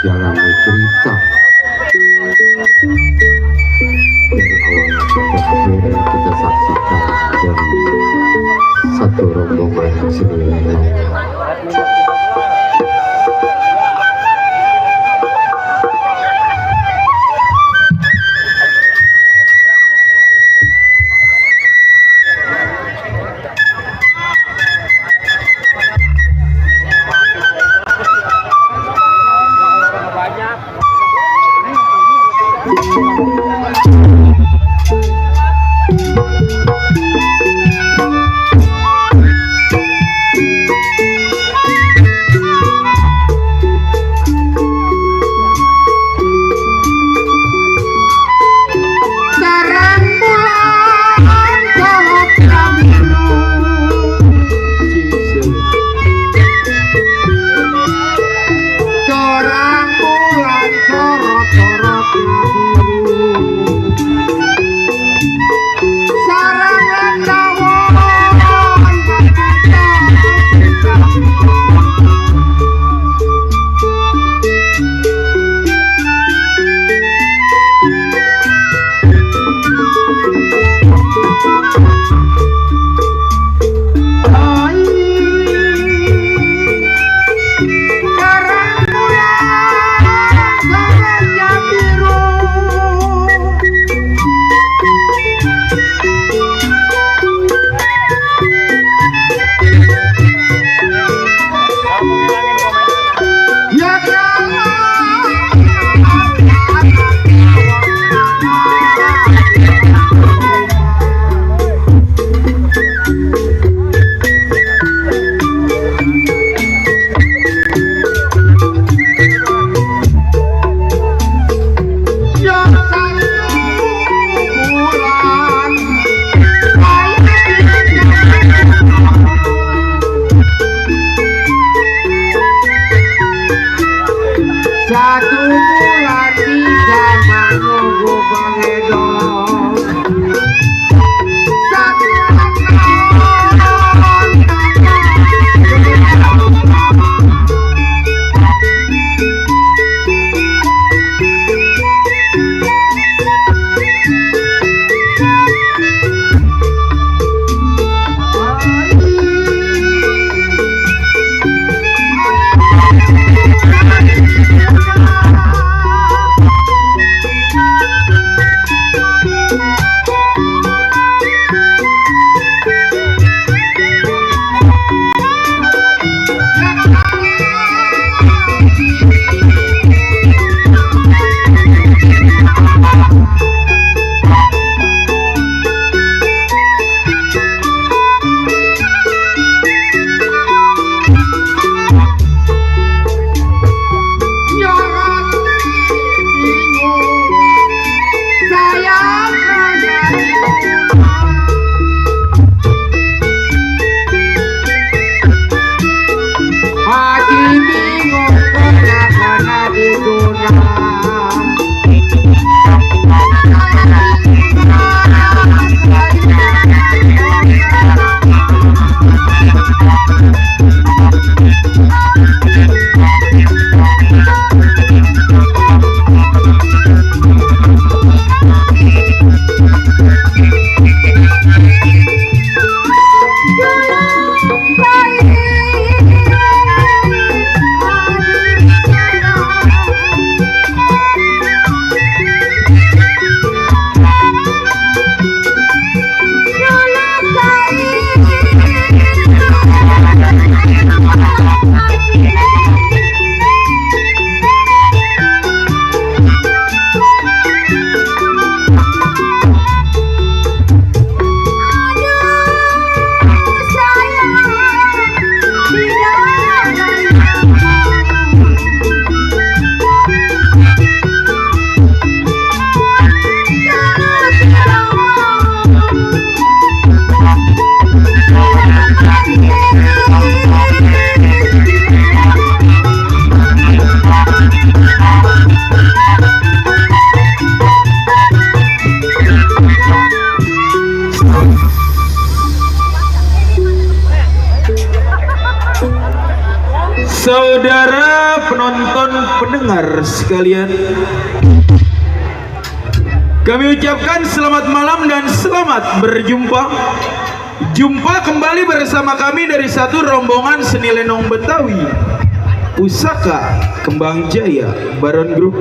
Jalan cerita dari awal sampai akhir kita saksikan dari satu rombongan seni. penonton, pendengar sekalian, kami ucapkan selamat malam dan selamat berjumpa. Jumpa kembali bersama kami dari satu rombongan seni lenong Betawi, Pusaka Kembang Jaya Baron Group,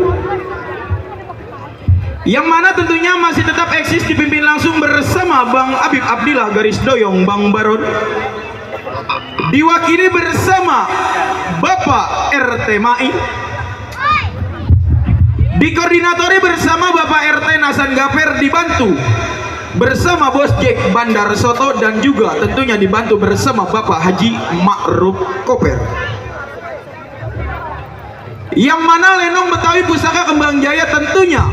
yang mana tentunya masih tetap eksis dipimpin langsung bersama Bang Abib Abdillah garis doyong Bang Baron, diwakili bersama Bapak RT Mai, dikoordinatori bersama Bapak RT Nasan Gafer, dibantu bersama Bos Jack Bandar Soto, dan juga tentunya dibantu bersama Bapak Haji Ma'ruf Koper. Yang mana lenong Betawi Pusaka Kembang Jaya tentunya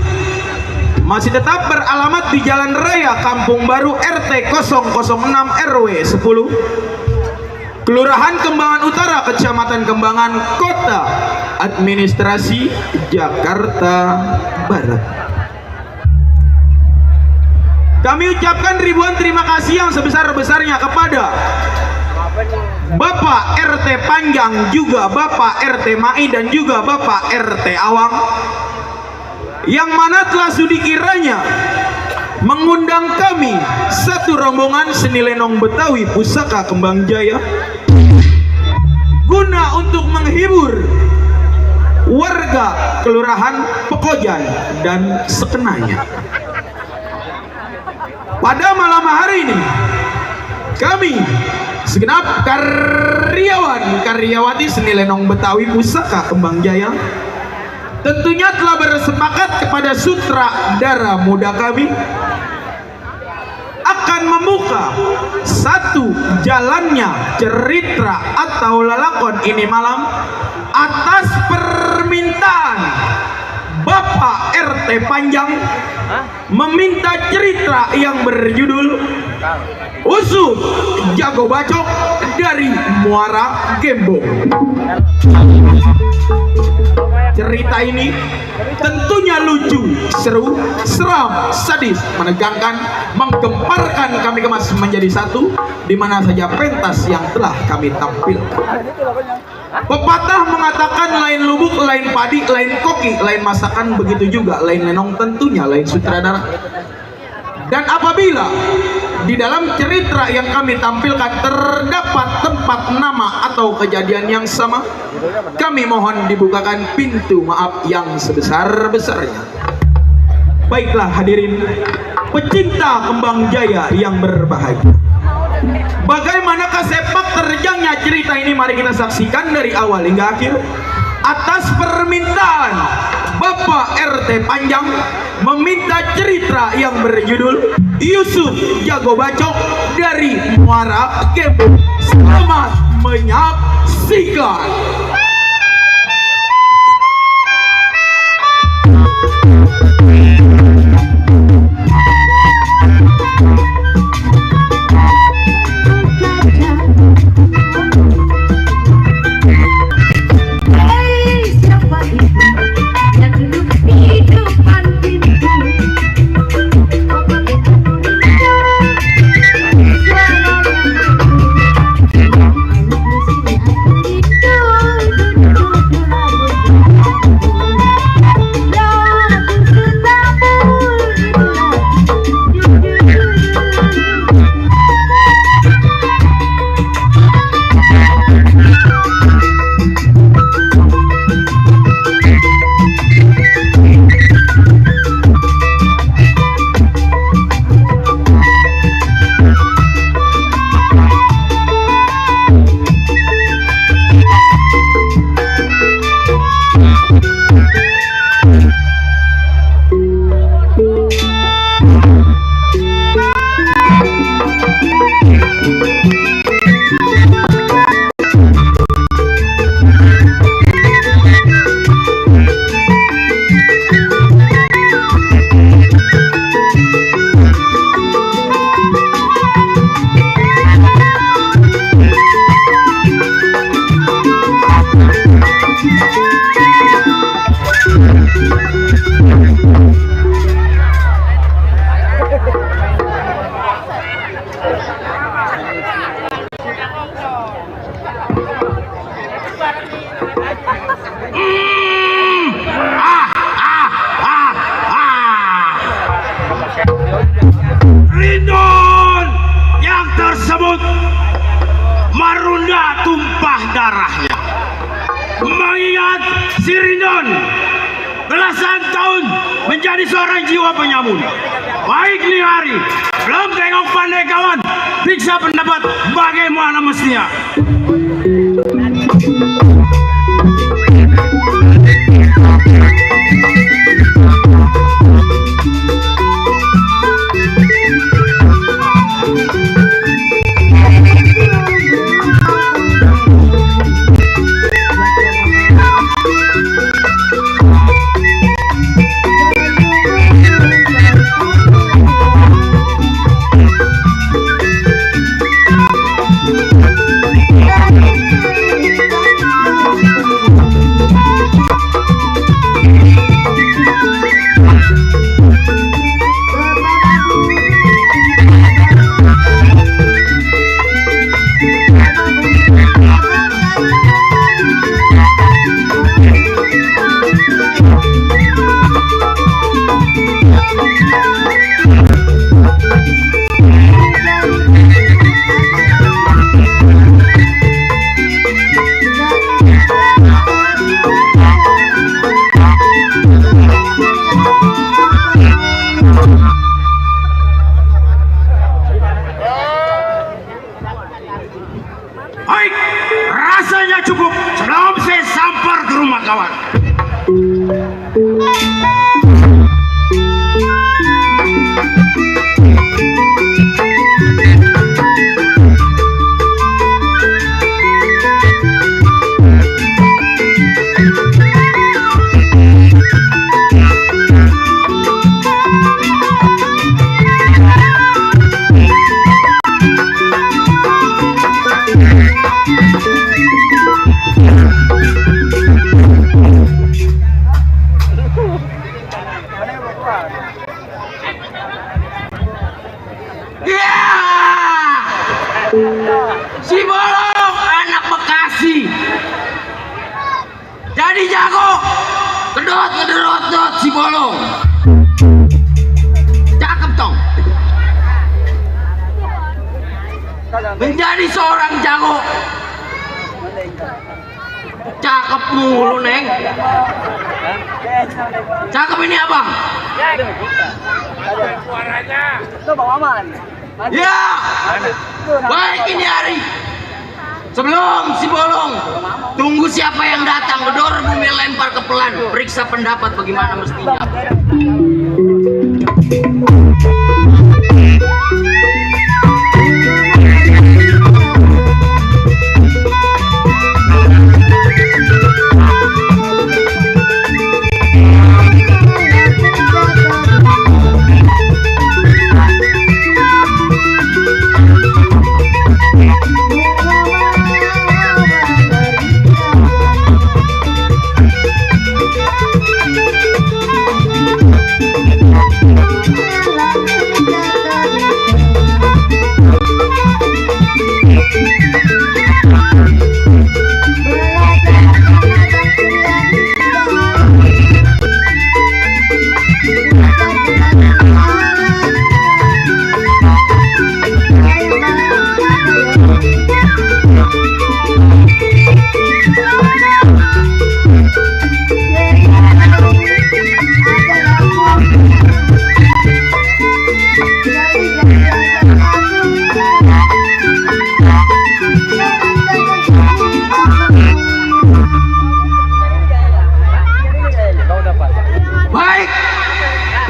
masih tetap beralamat di Jalan Raya Kampung Baru RT 006 RW 10, Kelurahan Kembangan Utara, Kecamatan Kembangan, Kota Administrasi Jakarta Barat. Kami ucapkan ribuan terima kasih yang sebesar-besarnya kepada Bapak RT Panjang, juga Bapak RT Mai, dan juga Bapak RT Awang, yang mana telah sudi kiranya mengundang kami satu rombongan seni lenong Betawi Pusaka Kembang Jaya guna untuk menghibur warga Kelurahan Pekojan dan sekenanya. Pada malam hari ini kami segenap karyawan karyawati seni lenong Betawi Pusaka Kembang Jaya tentunya telah bersepakat kepada sutradara muda kami akan membuka satu jalannya cerita atau lalakon ini malam atas permintaan Bapak RT Panjang, meminta cerita yang berjudul Usup Jago Bacok dari Muara Gembong. Cerita ini tentunya lucu, seru, seram, sadis, menegangkan, menggemparkan, kami kemas menjadi satu di mana saja pentas yang telah kami tampilkan. Pepatah mengatakan lain lubuk, lain padi, lain koki, lain masakan, begitu juga lain lenong tentunya lain sutradara. Dan apabila di dalam cerita yang kami tampilkan terdapat tempat nama atau kejadian yang sama, kami mohon dibukakan pintu maaf yang sebesar-besarnya. Baiklah hadirin pecinta Kembang Jaya yang berbahagia, bagaimanakah sepak terjangnya cerita ini? Mari kita saksikan dari awal hingga akhir. Atas permintaan Bapak RT Panjang, meminta cerita yang berjudul Yusuf Jago Bacok dari Muara Gembong. Selamat menyaksikan. Si Rindon belasan tahun menjadi seorang jiwa penyamun. Baik nih hari, belum tengok pandai kawan, periksa pendapat bagaimana mestinya. Baik, rasanya cukup sebelum saya sampar ke rumah kawan. Si Bolong anak Bekasi jadi jago, kedot ngederot si Bolong, cakep tong, menjadi seorang jago, cakep mulu neng, cakep ini abang, Itu Bang Maman. ya, baik ini hari. Sebelum si Bolong, tunggu siapa yang datang, gedor bumi lempar ke pelan, periksa pendapat bagaimana mestinya.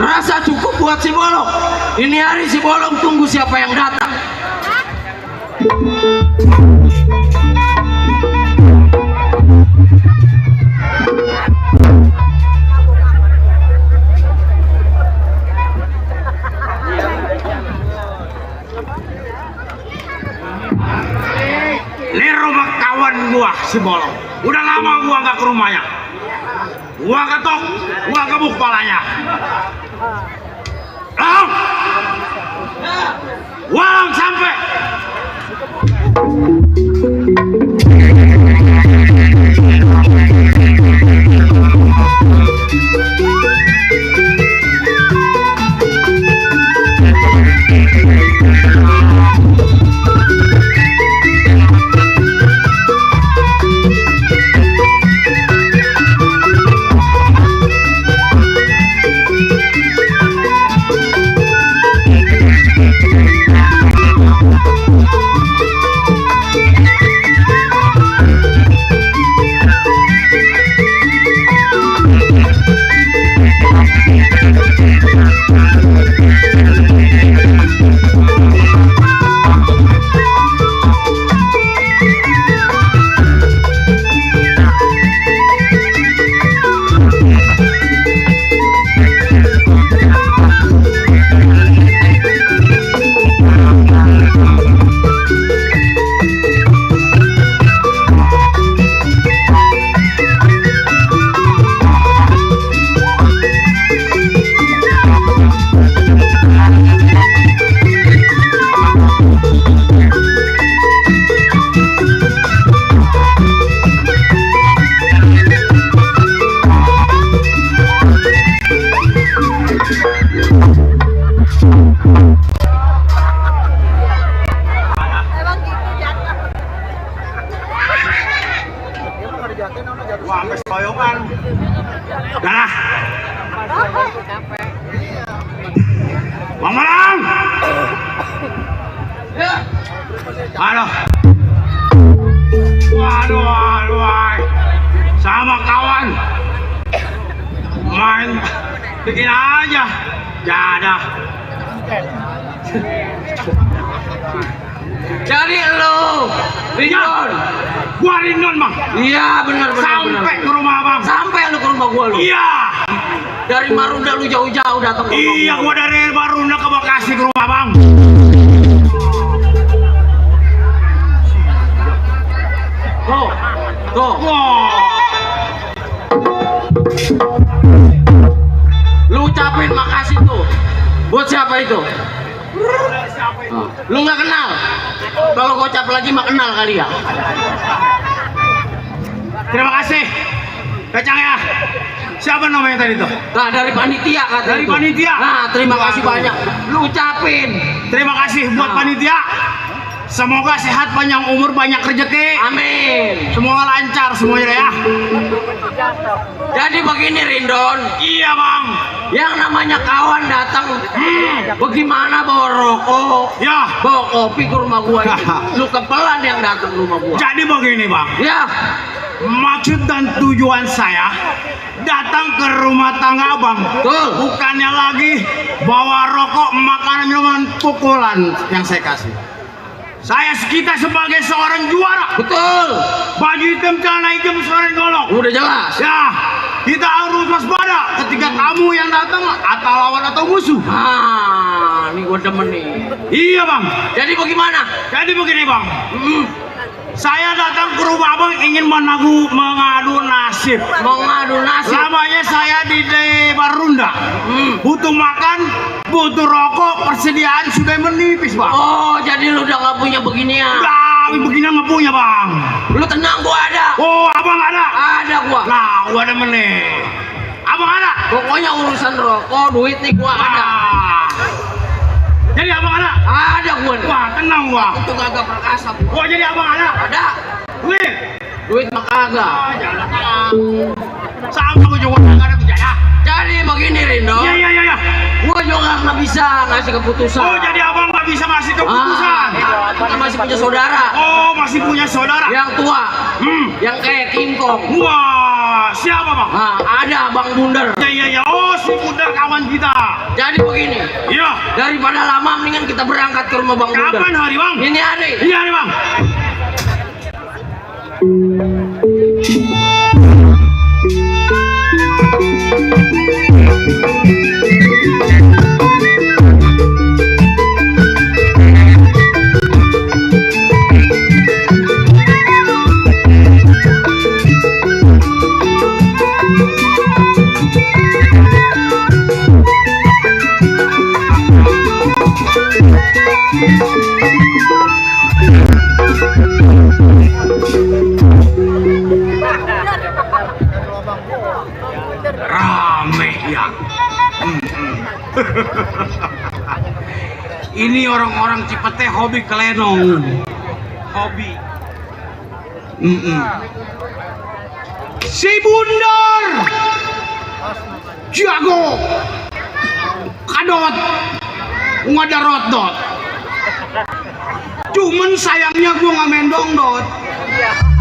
Rasa cukup buat si Bolong. Ini hari si Bolong tunggu siapa yang datang. Ini rumah kawan gua si Bolong. Udah lama gua nggak ke rumahnya. Gua ketok, gua gebuk palanya. Wang sampai. Bang Malang. Ya. Aduh. Waduh. Sama kawan. Main bikin aja. Jadah. Jadi lo Rindon. Gua Rindon, Bang. Iya benar. Sampai ke rumah Bang. Sampai lu ke rumah gua lu. Iya. Dari Marunda lu jauh-jauh datang ke rumah Iya, gua dari Marunda ke Bekasi ke rumah Bang. Tuh. Wah. Lu ucapin makasih tuh. Buat siapa itu? Lu nggak kenal? Kalau gua ucap lagi mah kenal kali ya. Terima kasih. Kacang ya. Siapa namanya tadi tuh? Nah, dari panitia katanya. Dari itu. panitia? Nah, terima kasih Waduh. banyak. Lu ucapin. Terima kasih buat Nah. panitia. Semoga sehat, panjang umur, banyak rezeki. Amin. Semoga lancar semuanya ya. Jadi begini Rindon, Iya Bang. yang namanya kawan datang, bagaimana bawa rokok, Ya. bawa kopi ke rumah gua ini. Lu kepelan yang datang ke rumah gua. Jadi begini Bang. Ya, Maksud dan tujuan saya datang ke rumah tangga Abang. betul. Bukannya lagi bawa rokok, makanan, minuman, pukulan yang saya kasih. Kita sebagai seorang juara. Betul. Baju hitam, celana hitam, suara golok. Udah jelas. Ya, kita harus waspada ketika kamu yang datang atau lawan atau musuh. Ah, ini gua demen nih. Iya Bang. Jadi bagaimana? Jadi begini Bang. Hmm, Saya datang ke rumah Abang ingin mengadu nasib. mengadu nasib. Lamanya saya di Marunda. Butuh makan, butuh rokok, persediaan sudah menipis Bang. Oh, jadi lu udah nggak punya beginian. Udah, begini nggak punya Bang. Lu tenang, gua ada. Oh, Abang ada? Ada gua. Nah, gua ada meneh. Abang ada? Pokoknya urusan rokok, duit nih gua ada. Ah. Jadi Abang ada? Ada gua nih. Wah, tenang gua. Itu kagak perkasa gua. Wah, jadi Abang ada? Ada. Wih. Duit mah kagak. Ah, jangan. Sama gua juga nggak ada bicara. Jadi begini Rindo. Iya. Gua juga nggak bisa ngasih keputusan. Oh, jadi Abang nggak bisa ngasih keputusan. Kita masih punya saudara. Oh, masih punya saudara? Yang tua. Hmm. Yang kayak King Kong. Wah, siapa Bang? Nah, ada Bang Bunder. Iya. Oh, si Bundar kawan kita. Jadi begini. Iya. Daripada lama mendingan kita berangkat ke rumah Bang Bunder. Kapan hari Bang? Ini hari. Iya nih Bang. Rame ya. Ini orang-orang Cipete hobi kelenong. Hobi. Si Bundar jago kadot ngadarot dot. Cuman sayangnya gua nggak main dongdot.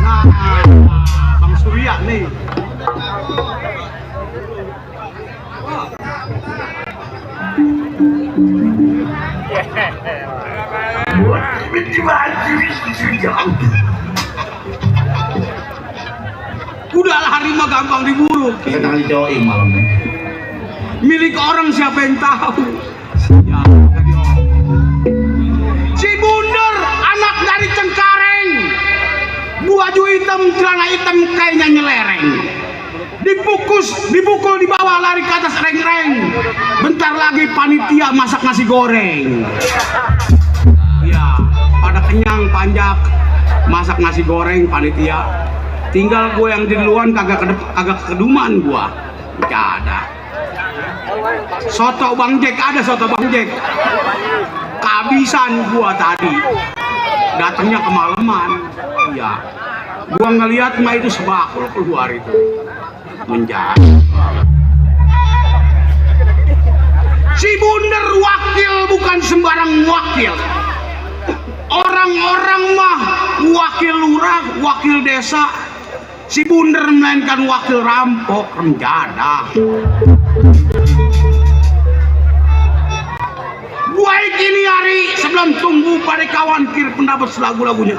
Nah, Bang Surya nih. Udahlah, harimau gampang diburu. Kita kali join malamnya. Milik orang siapa yang tahu? Si Bundar anak dari Cengkareng, baju hitam, celana hitam, kayaknya nyelereng. Dipukul di bawah, lari ke atas reng-reng. Bentar lagi panitia masak nasi goreng. Iya, pada kenyang panjak masak nasi goreng panitia. Tinggal gue yang di duluan kagak keduman gua. Gak ada. Soto Bang Jack ada, soto Bang Jack. Kehabisan gua tadi. Datangnya kemalaman. Iya. Gua ngeliat mah itu sebakul keluar itu. Menjahat. wakil. Orang-orang mah wakil lurah, wakil desa, si bunder melainkan wakil rampok, remjada. Baik ini hari sebelum tunggu pada kawan kir pendapat selagu-lagunya.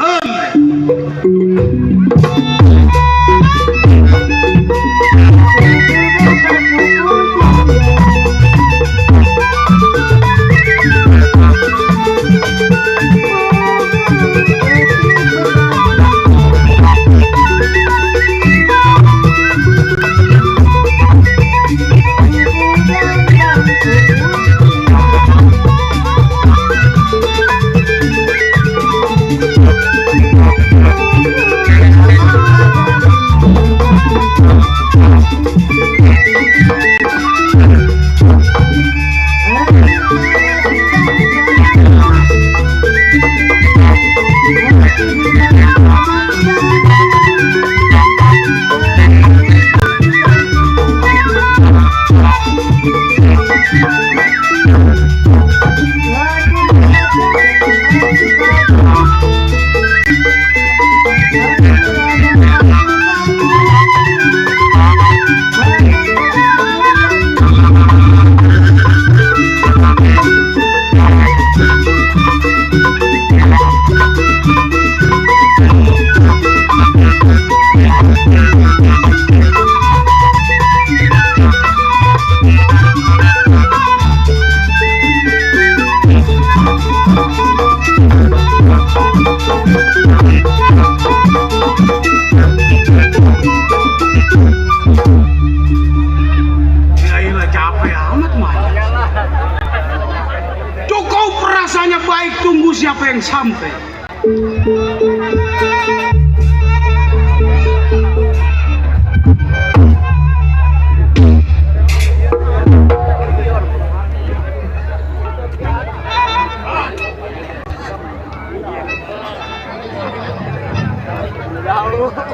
Siapa yang sampai?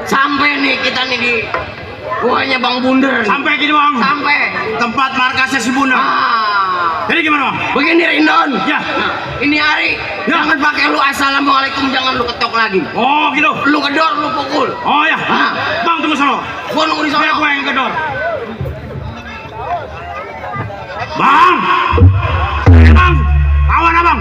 Sampai nih kita nih di guanya Bang Bunder. Sampai gini Bang. Sampai tempat markasnya si Bunder. Jadi gimana Bang? Begini Rindon. Ya. Nah, ini hari jangan pakai lu assalamualaikum, jangan lu ketok lagi. Oh gitu. Lu gedor, lu pukul. Oh ya. Bang tunggu sono. Gua nunggu di sono. Biar gua yang gedor. Bang. Bang. Kawan abang.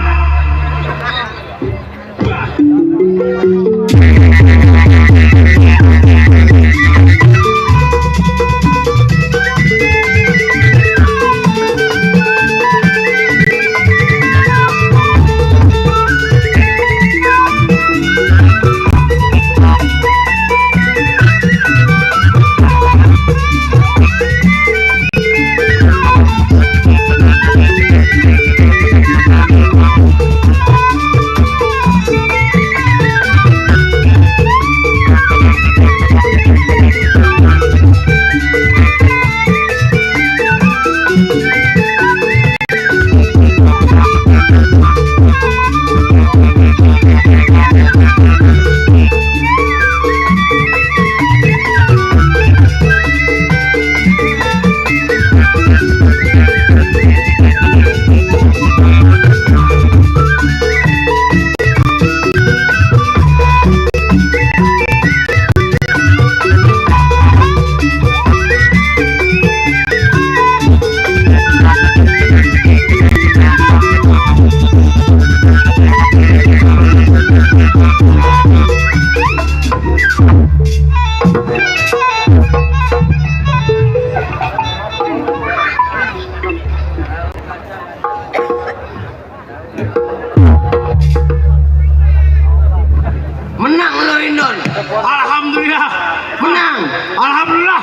Alhamdulillah. Menang. Alhamdulillah.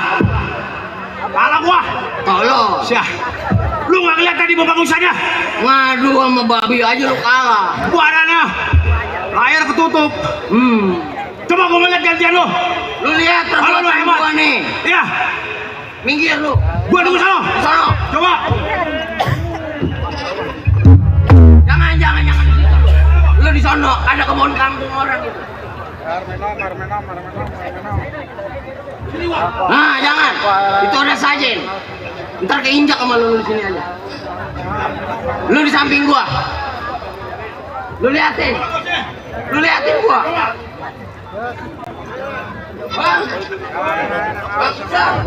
Kalah gua. Tolong. Syah. Lu nggak ngeliat tadi babak usahanya? Ngadu sama babi aja lu kalah. Gua adanya. Layar ketutup. Coba gua ngeliat gantian lu. Lu lihat perbuatan gua nih. Iya. Minggir lu. Gua tunggu sono. Sono. Coba. Jangan di situ. Lu di sono, ada kebun kangkung orang gitu. Nah, jangan. Itu ada sajen. Ntar keinjak sama lu di sini aja. Lu di samping gua. Lu liatin gua. Bang, besar.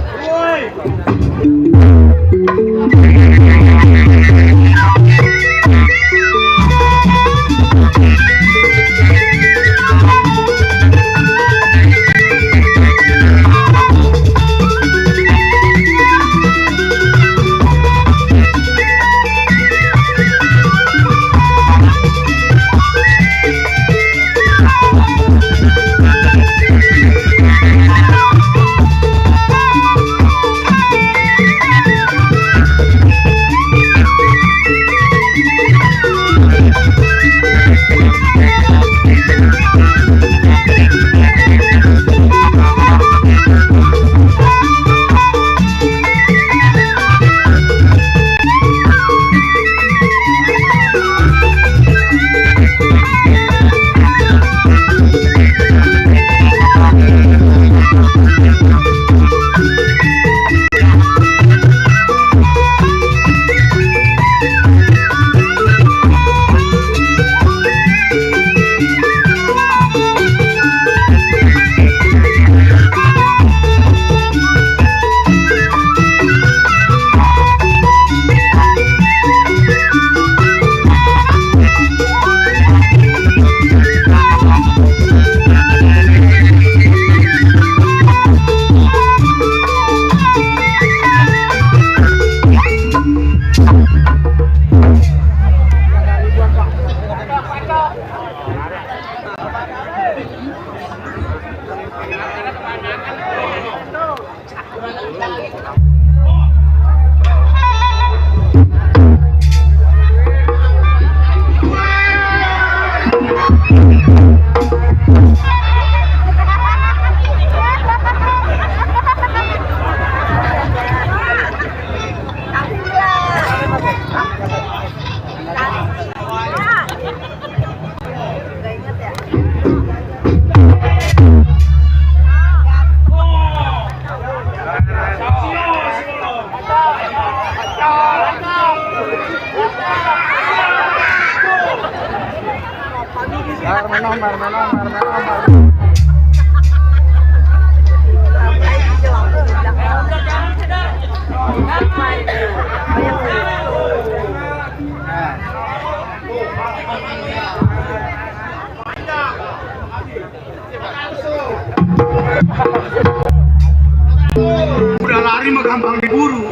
Udah lari mah gampang diburu.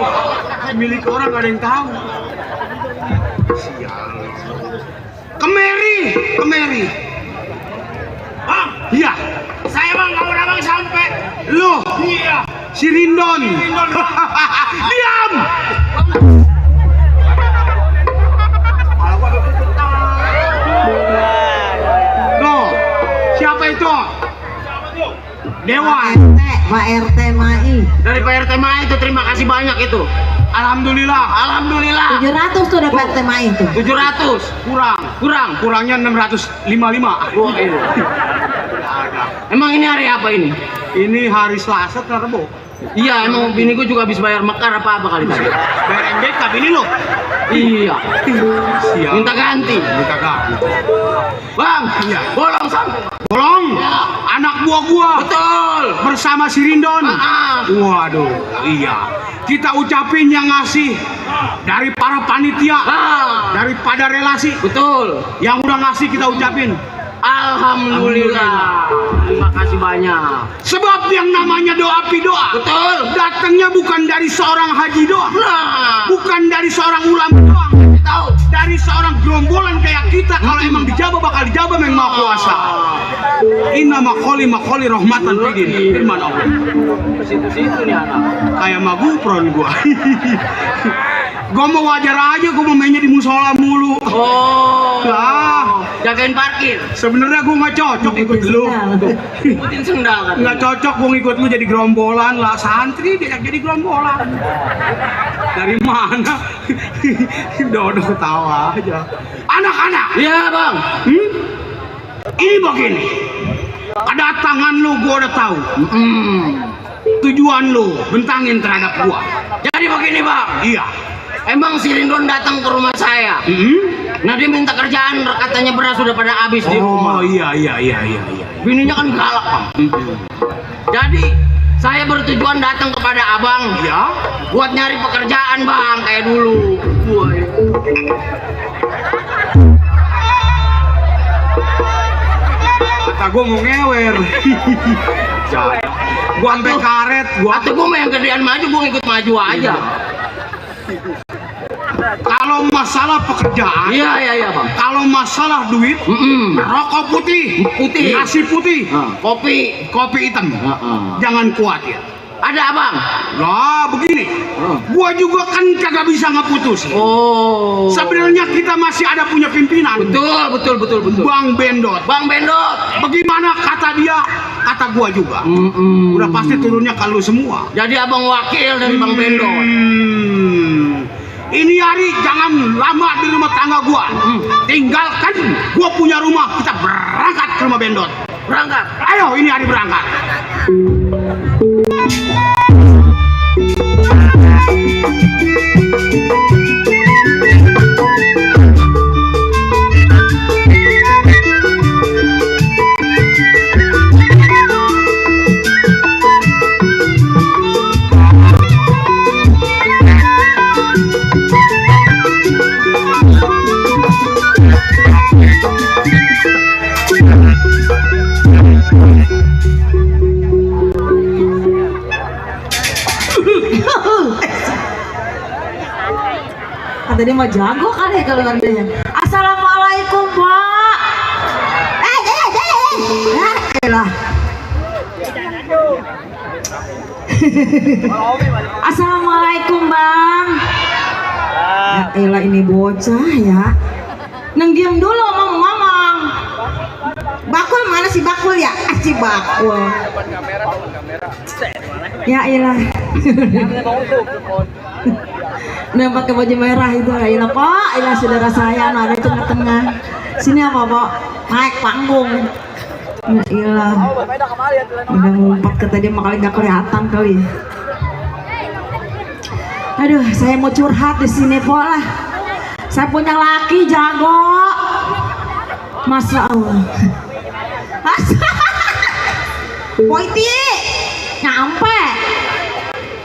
Milik orang gak ada yang tahu. Sial. Kemeri. Bang, iya. Saya bang, kamu abang sampai. Loh, Iya. si Rindon. Diam. Loh, siapa itu? Dewa. Pak RT Mai. Dari Pak RT Mai itu terima kasih banyak itu. Alhamdulillah. 700 tuh dapat RT Mai itu. 700 Kurangnya 655. Oh, iya. Emang ini hari apa ini? Ini hari Selasa atau Rabu? Iya, emang bini gue juga habis bayar mekar apa kali tadi. Bayar MBK bini lo. Iya. Siap. Minta ganti. Bang, Iya. bolong sampai. Bolong. Anak buah gua. Betul. Bersama si Rindon. Waduh, iya. Kita ucapin yang ngasih dari para panitia, daripada relasi. Betul. Yang udah ngasih kita ucapin. Alhamdulillah. Terima kasih banyak. Sebab yang namanya doa pidoa. Betul. Datangnya bukan dari seorang haji doang. Nah, Bukan dari seorang ulama doang. tahu. Dari seorang gerombolan kayak kita. Kalau emang dijabah bakal dijabah yang maha kuasa. Inna makoli rahmatan fidin. Firman Allah. Situ-situ nih anak. Kayak magupron gua. Gua mau wajar aja, gua mau mainnya di musola mulu. Oh. Lah, Jagain parkir. sebenarnya gua nggak cocok ikut lu. Ikutin sendal kan. Nggak cocok gua ngikut lu jadi gerombolan lah. Santri diajak jadi gerombolan. Dari mana? Dodo ketawa aja. Anak-anak, Iya, Bang. ini begini. Kedatangan lu gua udah tahu. Tujuan lu bentangin terhadap gua. Jadi begini, Bang. Iya. Emang si Rindon datang ke rumah saya. Nah dia minta kerjaan, katanya beras sudah pada habis di rumah. Oh iya. Bininya kan galak bang. Jadi saya bertujuan datang kepada abang Iya. buat nyari pekerjaan bang kayak dulu. Kata gue mau ngewer. Jadi, gue sampai karet, Atau gue yang gedean maju, gue ikut maju aja. Kalau masalah pekerjaan, Iya bang. kalau masalah duit, rokok putih, nasi putih, kopi hitam, jangan khawatir. Ada abang. Lah begini, gua juga kan kagak bisa ngeputus. Oh. Sebenarnya kita masih ada punya pimpinan. Betul. Bang Bendot. Bang Bendot. Bagaimana kata dia, kata gua juga. Udah pasti turunnya kalau semua. Jadi abang wakil dari Bang Bendot. Ini hari jangan lama di rumah tangga gua. Tinggalkan gua punya rumah, kita berangkat ke rumah Bendot. Berangkat. Ayo ini hari berangkat. Kata dia mah jago kali kalau ngerjain. Assalamualaikum Pak. Elah. Assalamualaikum Bang. Ya elah ini bocah ya. Neng diam dulu ngomong. Bakul mana si bakul ya? Si bakul. Ya elah. Nah pakai baju merah itu ya Pak, ilah saudara saya, nah ada di tengah-tengah. Sini apa Pak? Naik panggung. Ya ilah. Udah ngumpet kata dia makanya nggak kelihatan kali. Aduh, saya mau curhat di sini Pak lah. Saya punya laki jago. Masya Allah. Poiti, nyampe.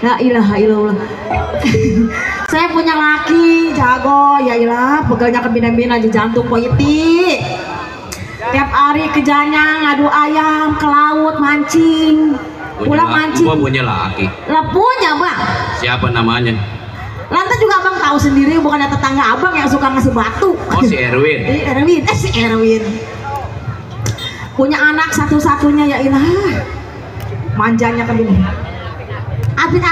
La ilaha illallah. Saya punya laki jago, ya ilah, pegelnya ke bina-bina aja jantung Poiti. Tiap hari kerjanya ngadu ayam ke laut mancing. Pulang mancing. Gua punya laki. Lah punya Bang. Siapa namanya? Lantas juga Abang tahu sendiri, bukannya tetangga Abang yang suka ngasih batu. Oh si Erwin. Si Erwin. Punya anak satu-satunya ya ilah. Manjanya ke bini. Apit.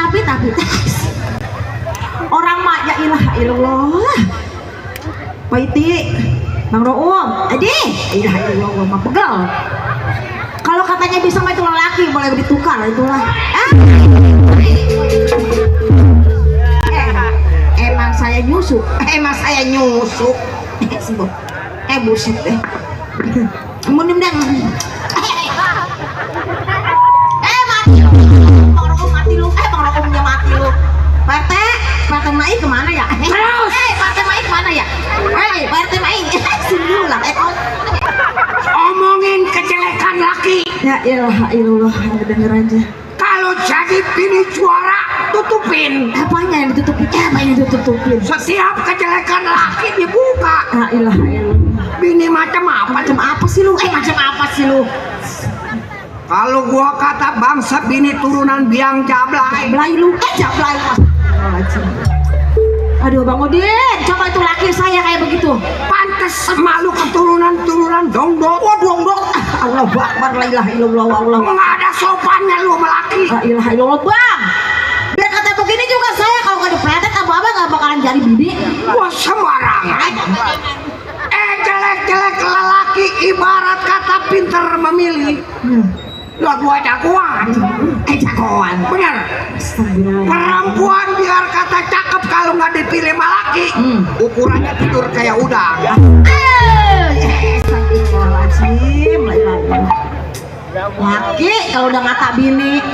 Orang mak ya ilah ilallah. Paiti, Bang Room, ilah ilallah mah pegel. Kalau katanya bisa mah itu laki boleh ditukar itulah. Emang saya nyusuk. Buset deh. Munim deng. Mati lu. Bang Rokumnya mati lu. Pak Mai kemana ya? Terus. Pak Mai kemana ya? Pak Mai. Sini dulu lah. Omongin kejelekan laki. Ya ilah, denger aja. Kalau jadi bini juara, tutupin. Apanya yang ditutupin? Setiap kejelekan laki dibuka. Ya ilah. Bini macam apa? Macam apa sih lu? Kalau gua kata bangsa bini turunan biang jablay. Jablay lu. Jablay mas. Aduh Bang Udin, coba itu laki saya kayak begitu. Pantes malu keturunan dongdok. Wah dongdok. Allahu Akbar, la ilaha illallah, Allah. Nggak ada sopannya lu sama laki. La ilaha illallah Bang. Biar kata begini juga saya kalau nggak dipletet abang nggak bakalan jadi bini. Gua sembarangan. Jelek-jelek lelaki ibarat kata pinter memilih. Lah gua jagoan. Jagoan. Bener. Perempuan biar kata cakep kalau nggak dipilih sama laki. Ukurannya tidur kayak udang. Astagfirullahaladzim. Laki kalau udah ngata bini.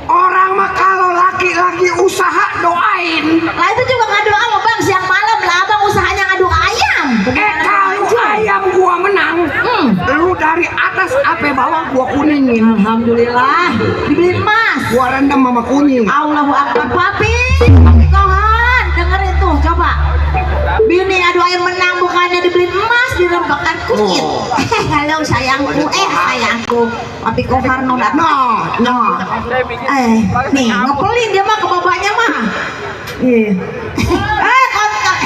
Orang mah kalau laki lagi usaha doain. Lah itu juga ngadu sama Bang siang malam lah Abang usahanya ngadu ayam. bawang, gua kuningin. Alhamdulillah dibeliin emas. Gua rendam sama kunyit. Allahu Akbar. Papi Kohan dengerin tuh coba. Bini aduh ayam menang bukannya dibeliin emas dirembakan kunyit. Halo sayangku, sayangku. Papi Kohar no datang. No. Nih ngepelin dia mah ke bapaknya mah. Kontak.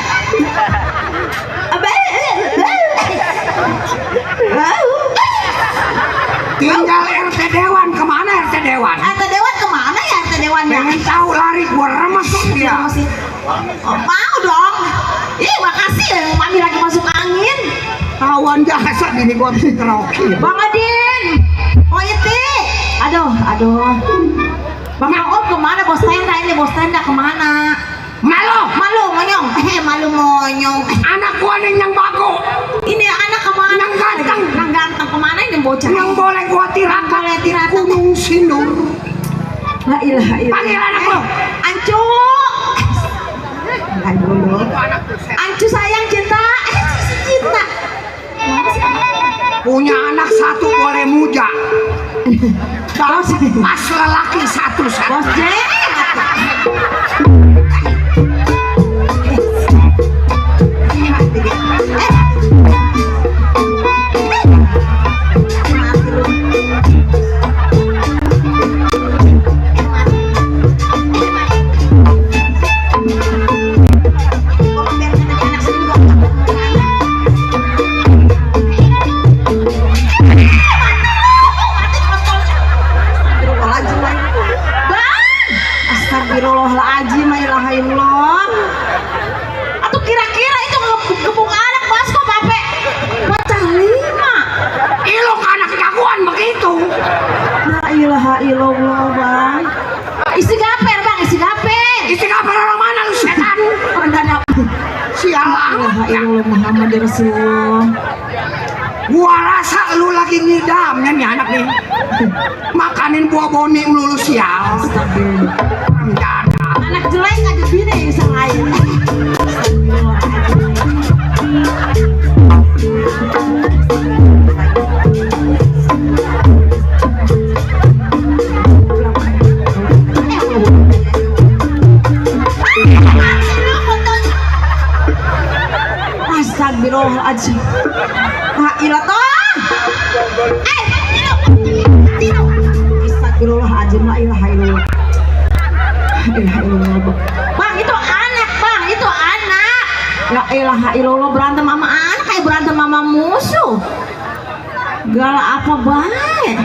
Tinggal RT Dewan, kemana RT Dewan? RT Dewan kemana ya RT Dewan ya? Pengen tahu lari gua remes dia. Oh, mau dong. Ih makasih ya, mami lagi masuk angin. Tawan jasa gini gua bisa karaoke. Bang Adin, oh Iti. Aduh. Bang Om kemana? Bos tenda ini, bos tenda kemana? Malu monyong. Malu monyong. Anak gua nih yang bago. Ini anak kemana? Yang ganteng kemana ini bocah? Yang boleh gua tirakat. Boleh tirakat. Gunung Sindur. La ilaha illallah. Panggil anak lu. Ancu. Ancu sayang cinta. Cinta. Punya anak satu boleh muja. Pas lelaki satu. Bos Jeng. Astagfirullahaladzim, la ilaha illallah. Atau kira-kira itu gebuk anak basko pape bocah 5. Ilok anak jagoan begitu. La ilaha illallah bang. Isi gaper bang, isi gaper. Isi kabar orang mana lu setan? Mendadak. Sial La ilaha amat. illallah Muhammad Rasulullah. Gua rasa lu lagi ngidamnya nih anak nih. Makanin buah boni melulu sial. Astagfirullah. Orang jada. Anak jelek aja bini bisa lain. Astagfirullahaladzim. La ilah toh. Astagfirullahaladzim, la ilaha illallah. Bang itu anak bang, itu anak. La ilaha illallah, berantem sama anak kayak berantem sama musuh. Galak apa baik.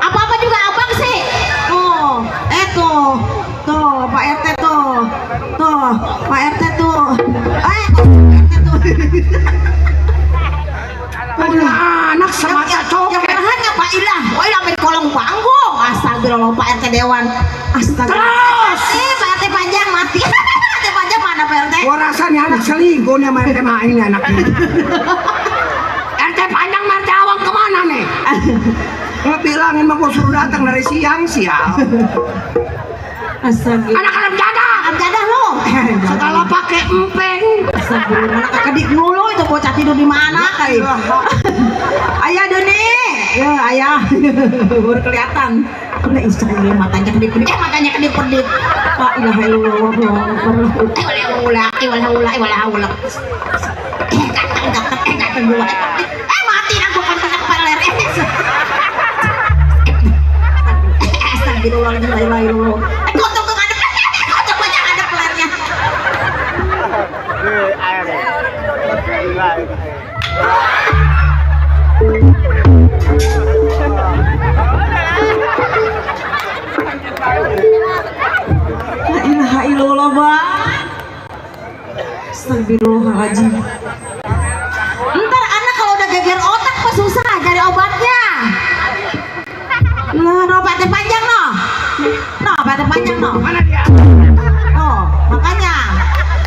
Apa-apa juga abang sih. Tuh Pak RT tuh Pak RT tuh. Punya anak sama Yang coket. berahannya Pak Ilah. Wah ilah main kolong panggung. Astagfirullah Pak RT Dewan. Astagfirullah. Terus. Pak RT panjang mati. RT panjang mana Pak RT? Gua rasa nih anak selingkuh nih sama RT Main nih anak ini. RT panjang RT Awang kemana nih? Ngebilangin mah gua suruh datang dari siang sial. Astagfirullah. Anak jadah. Jadah lo. Segala pakai empeng. Astagfirullah. Anak kedik mulu itu bocah tidur di mana kayak? Ayah Doni. Ya ayah. Baru kelihatan. Udah Instagram matanya kedip-kedip. Matanya kedip-kedip. La ilaha illallah. Ganteng gua. Mati aku kena peler. Astagfirullahaladzim, la ilaha illallah. Kocok ada pelernya. Kocok banyak ada pelernya. La ilaha illallah bang. Astagfirullahaladzim. Ntar anak kalau udah geger otak apa susah cari obatnya. Lah, no PT panjang no. No PT panjang no. Mana dia? Oh, makanya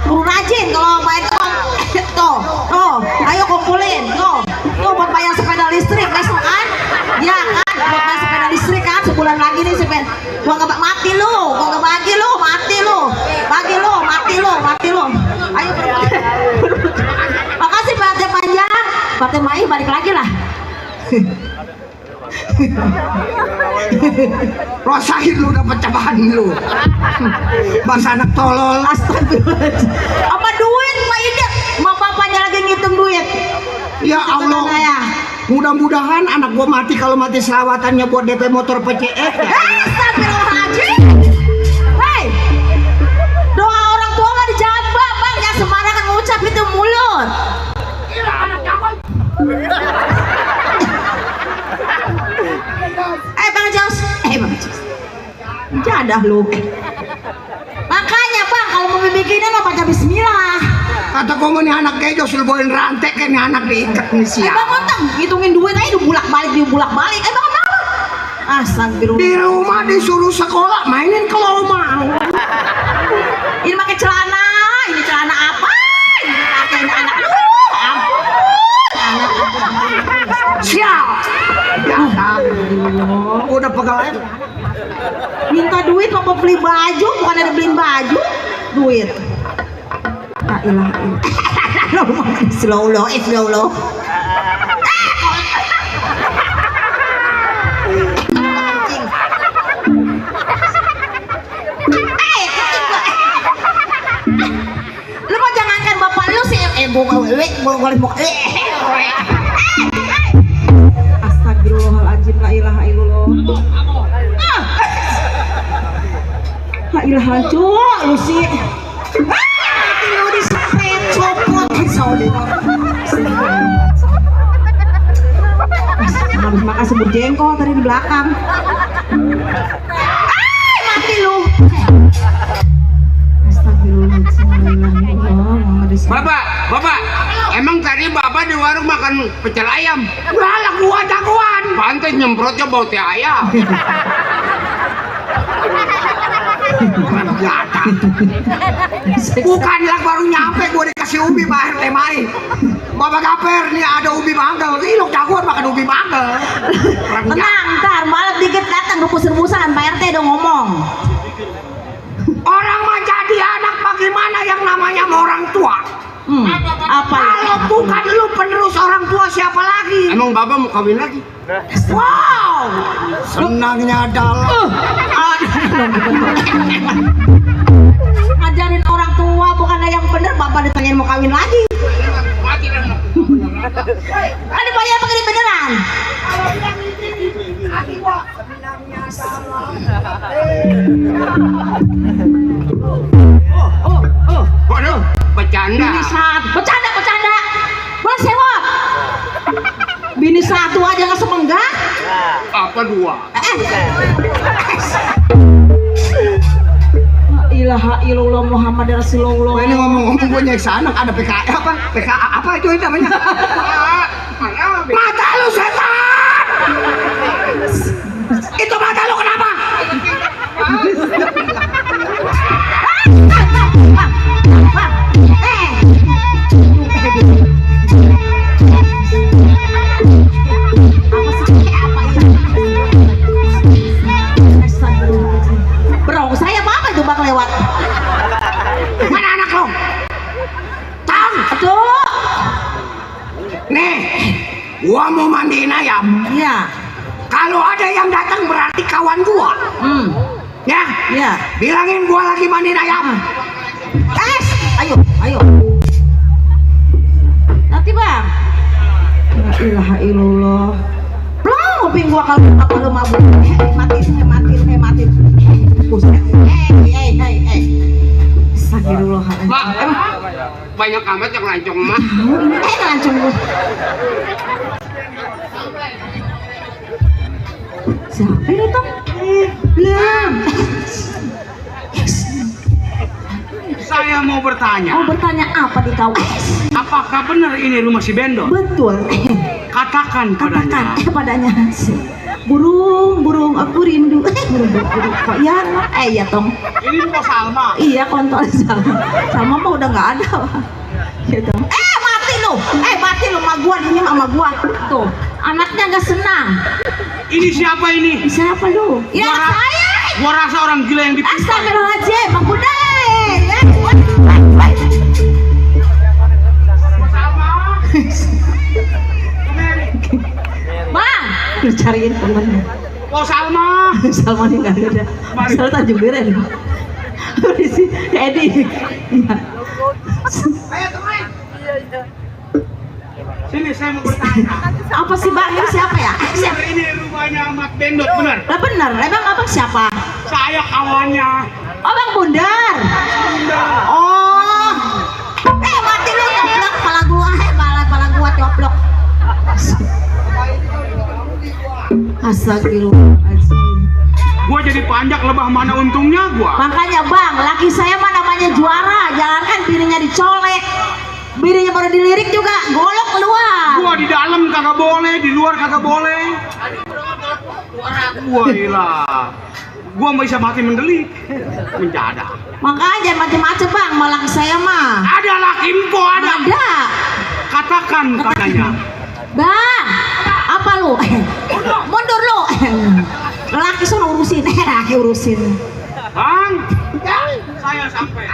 kudu rajin kalau main tuh. Ayo kumpulin. Tuh buat bayar sepeda listrik besok kan? Ya kan, buat bayar sepeda listrik kan sebulan lagi nih sepeda. Gua nggak mati lu, gua nggak bagi lu, mati lu. Bagi lu, mati lu. Ayo Partai Mai balik lagi lah. Rasain lu dapet cabahan lu. Masa anak tolol. Astagfirullahaladzim. Apa duit Pak Ida? Ma bapaknya lagi ngitung duit. Ya Allah. Ya. Mudah-mudahan anak gua mati kalau mati selawatannya buat DP motor PCX ya. Astagfirullahaladzim. Hei, doa orang tua nggak dijawab bang, yang sembarangan ngucap itu mulut. Bang Jos, Bang Jos, jadah lu. Makanya bang, kalau mau bikinnya mah baca Bismillah. Kata gua nih anak gejos lu bawain rantai kan nih anak diikat nih siap. Bang Ontang, hitungin duit aja dibulak balik. Bang kenapa? Astagfirullah. Di rumah disuruh sekolah mainin kelomang. Ini pakai celana, ini celana apa? Ini pakai anak lu. Siap. Ya, udah pegawai. Minta duit mau beli baju, bukan ada beliin baju, duit. La ilaha illallah. Slow. Lu mau jangankan bapak lu sih, Astagfirullahaladzim, la ilaha illallah. La ilaha illallah, lu sih. Lu disepet, copot, habis makan sebut jengkol tadi di belakang. Mati lu. Bapak, emang tadi bapak di warung makan pecel ayam? Lah gua jagoan. Pantes nyemprotnya bau teh ayam. Bukan lah baru nyampe gua dikasih ubi Pak RT Mai. Bapak Gaper nih ada ubi mangga. Ih lu jagoan makan ubi mangga. Tenang, ntar malam dikit datang rebus-rebusan Pak RT dong ngomong. Orang mah jadi anak bagaimana yang namanya sama orang tua? Apa ya? Kalau bukan lu penerus orang tua siapa lagi? Emang bapak mau kawin lagi? Wow, senangnya dalam. Ngajarin orang tua bukan yang bener, bapak ditanyain mau kawin lagi. Kan dibayar pakai duit beneran. Waduh, bercanda. Bini satu, bercanda. Bang sewot. Bini satu aja nggak semenggak. Apa dua? La ilaha illallah Muhammad Rasulullah. Ini ngomong-ngomong gue nyeksa anak ada PKA apa? PKA apa itu namanya? Mata lu setan! Itu mata lu kenapa? Bro, saya apa itu bang lewat? Mana anak lo? Tang! Aduh. Nih, gua mau mandiin ayam. Iya. Kalau ada yang datang berarti kawan gua. Ya? Iya. Bilangin gua lagi mandiin ayam. Ayo. Nanti bang. La ilaha illallah. Belum nguping gua kalau mabuk. Mati. Buset. Hey. Astagfirullahaladzim. Mak, banyak amat yang lancong mah. Lancung gua. Siapa ini tuh? Belum. Saya mau bertanya. Mau bertanya apa di kau? Apakah benar ini rumah si Bendo? Betul. Katakan padanya. Padanya. Burung aku rindu. Burung kok ya? Ya tong. Ini bukan Salma. Iya kontol sama mah udah nggak ada. Gitu. Mati lu sama gua ini sama gua. Tuh, anaknya nggak senang. Ini siapa ini? Siapa lu? Ya saya. Gua rasa orang gila yang dipisah. Astagfirullahaladzim, Bang Budai. cariin temennya. Oh Salma. Salma ini nggak ada. Salma Tanjung Duren. Di sini Edi. Iya. Sini saya mau bertanya. Apa sih bang? Ini siapa ya? Siapa? Ini rumahnya Mat Bendot benar? Lah benar. Emang abang siapa? Saya kawannya. Oh bang Bundar. Oh. Mati lu coplok kepala gua. Kepala gua coplok. Astagfirullahaladzim. Gua jadi panjak lebah mana untungnya gua. Makanya bang, laki saya mah namanya juara. Jangankan bininya dicolek, bininya baru dilirik juga golok keluar. Gua di dalam kagak boleh, di luar kagak boleh. Wah ilah. Gua bisa mati mendelik, menjadak. Makanya jangan macem-macem bang, malah laki saya mah. Ada laki empo ada. Ada. Katakan katanya. Bang, apa lu? Mundur lu. Laki sono urusin, laki urusin. Bang, saya sampai.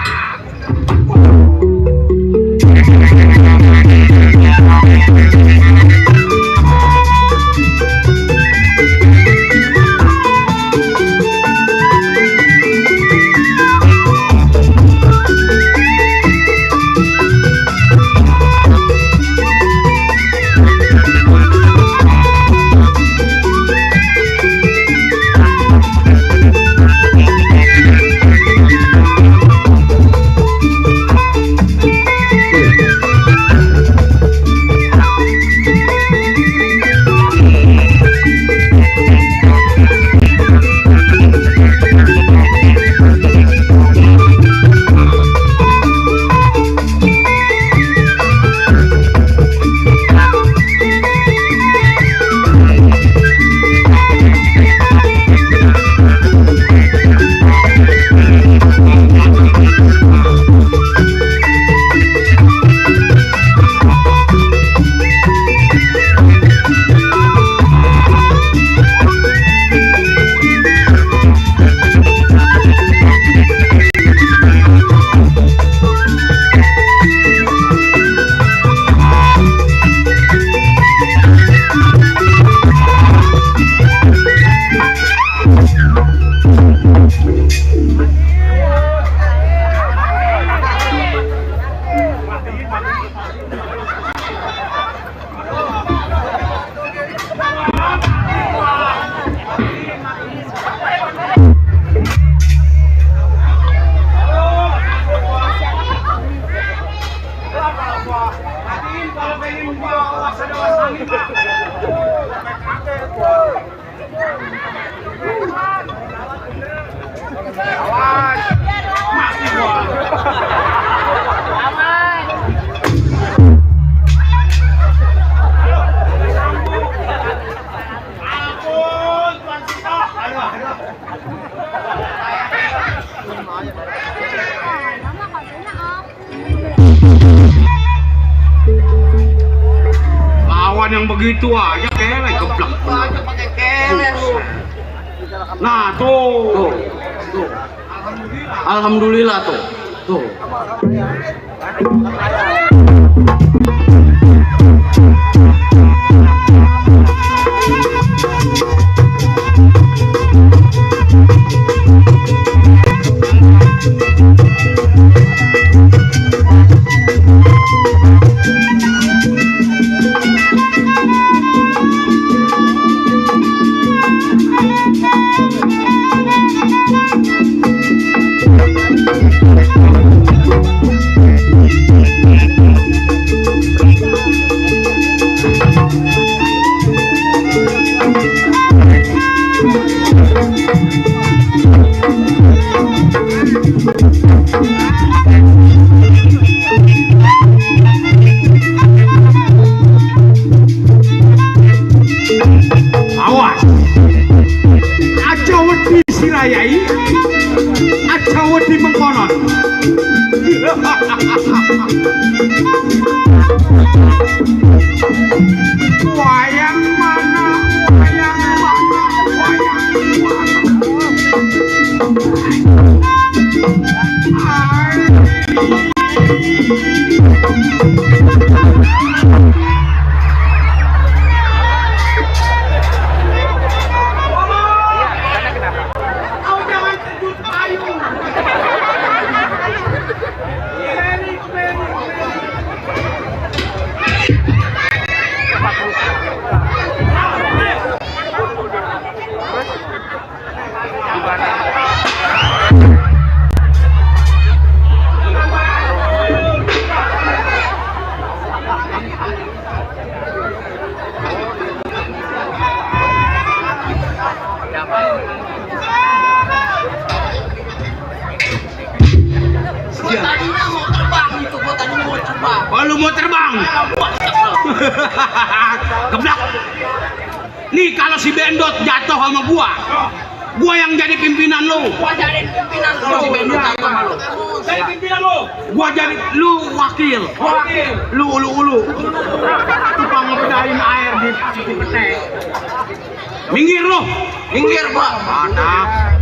Lawan yang begitu aja kelek geblek. Pakai kele lu. Nah tuh. Alhamdulillah tuh. Tuh. Awas. Aja wedi sirayai. Aja wedi mengkonon. Wayang mana? Wayang mana? Wayang mana? lu mau terbang. Keblak. Nih kalau si Bendot jatuh sama gua yang jadi pimpinan lu. Gua jadi pimpinan lu si Bendot sama lu. Saya pimpinan lu. Gua jadi lu wakil. Lu ulu. Tukang ngebedain air di pete. Minggir lu. Minggir gua. Mantap.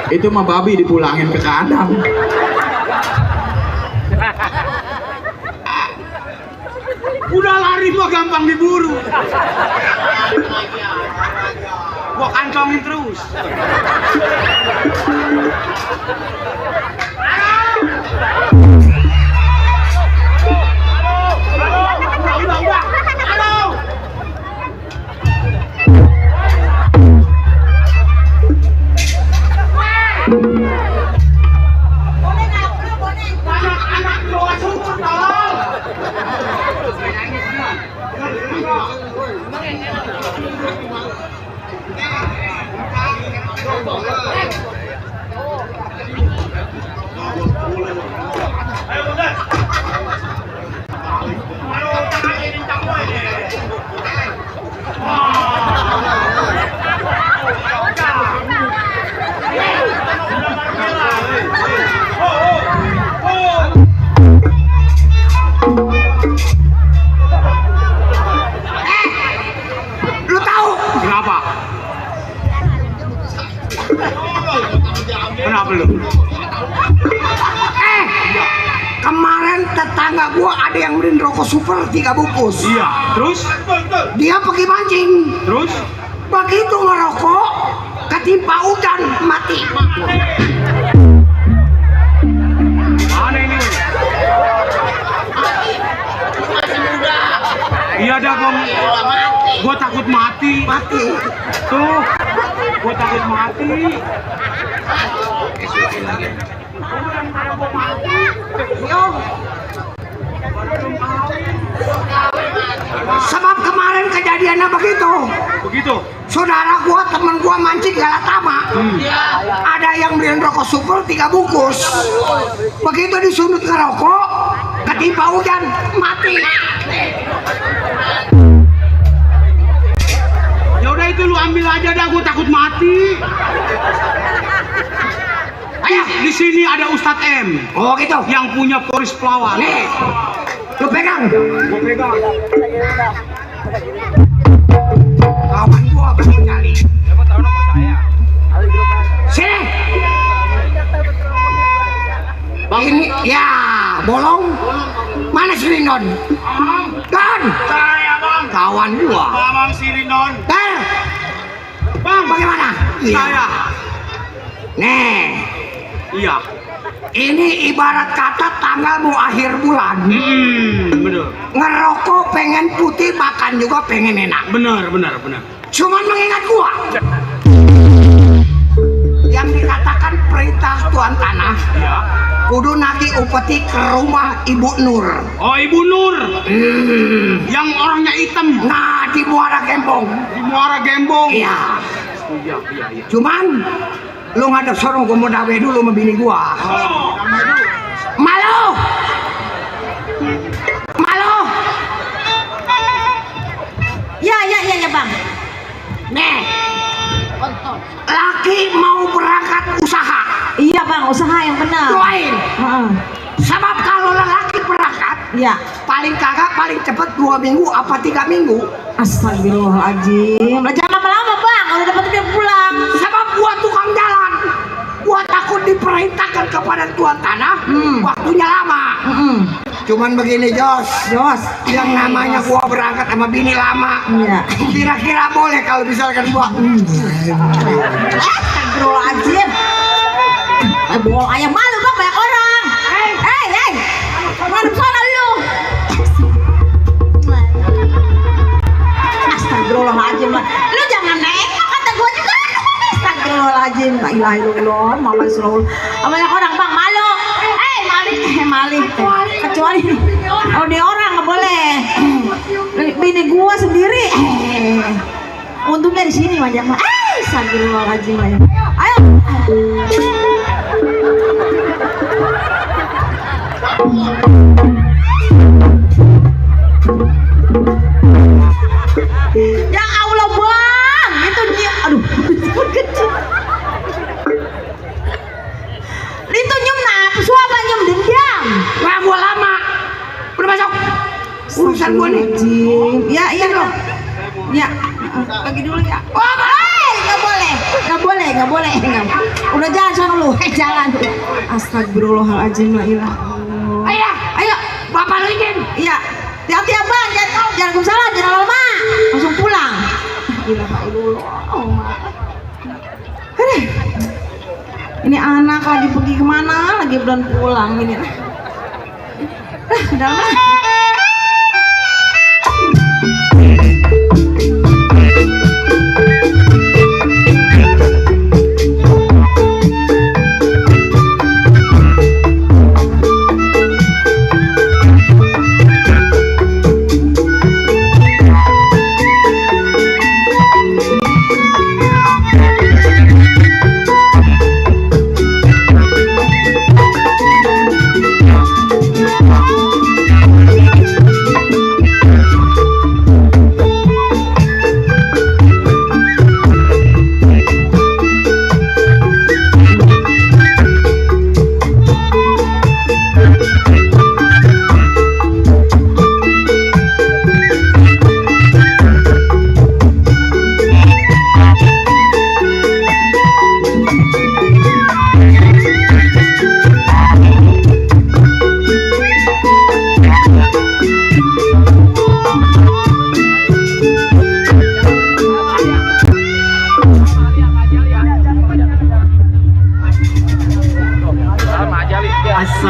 Itu mah babi dipulangin ke kandang. Udah lari gua gampang diburu. Gua kantongin terus. Kenapa lu? Kemarin tetangga gua ada yang beliin rokok super 3 bungkus. Iya, terus? Dia pergi mancing. Terus? Begitu ngerokok, ketimpa udan, mati. Mana ini? Masih muda. Iya dah, Bang. Mati. Gua takut mati. Mati. Tuh, gua takut mati. Sebab kemarin kejadiannya begitu. Begitu. Saudara gua, temen gua mancing Galatama. Ada yang beliin rokok super 3 bungkus. Begitu disundut ngerokok, ketimpa hujan, mati. Ya udah itu lu ambil aja dah, gua takut mati. Ayo, Di sini ada Ustadz M oh gitu. yang punya polis pelawat. Nih, lu pegang. Gua pegang. Kawan gua baru nyali. Sini. Ini ya bolong. Mana si Rindon? Don. Saya bang. Kawan gua. Bang Sirindon. Dan Bang, bagaimana? saya. Nih, Iya. ini ibarat kata tanggal mau akhir bulan. Bener. Ngerokok pengen putih, makan juga pengen enak. Bener. Cuman mengingat gua. Yang dikatakan perintah Tuan Tanah, Ya. kudu nagih upeti ke rumah Ibu Nur. Oh, Ibu Nur. Yang orangnya hitam. Nah, di Muara Gembong. Di Muara Gembong. Iya. Iya. Cuman lu ngadep sono, gua mau dawe dulu sama bini gua. Malu. Ya bang. Nih. Laki mau berangkat usaha. Iya bang, usaha yang benar. Doain. Heeh. Sebab kalau lelaki berangkat, Ya. paling kagak paling cepet 2 minggu apa 3 minggu. Astagfirullahaladzim. Lah jangan lama-lama bang, udah dapat dia pulang. Sebab gua tukang jalan, gua takut diperintahkan kepada Tuan Tanah, waktunya lama. Cuman begini Jos, yang namanya gua berangkat sama bini lama, Iya. kira-kira boleh kalau misalkan gua Astagfirullahaladzim. Bohong ayam malu bang, banyak orang. Hey. Ngadep sana lu. Astagfirullahaladzim. Lu jangan nengok kata gua juga. Astagfirullahaladzim. La ilaha illallah. Mama Rasulullah. Banyak orang bang malu. Malih. Kecuali kalau dia orang nggak boleh. Bini gua sendiri. Untungnya di sini banyak mah. Astagfirullahaladzim. Ayo. Ya Allah bang, itu dia, aduh, kecil. Itu nyum nafsu apa nyum dendam? wah gua lama. Udah masuk urusan gua nih. Iya dong. Ya, bagi dulu ya. Oh, nggak boleh. Udah jalan sana lu, jalan. Astagfirullahaladzim, la ilaha illallah. Ayo, Bapak lu izin. iya. Hati-hati ya bang, jangan salah, jangan lama, langsung pulang. Ilaha illallah. Aduh. Ini anak lagi pergi kemana? Lagi belum pulang ini. Udah lama.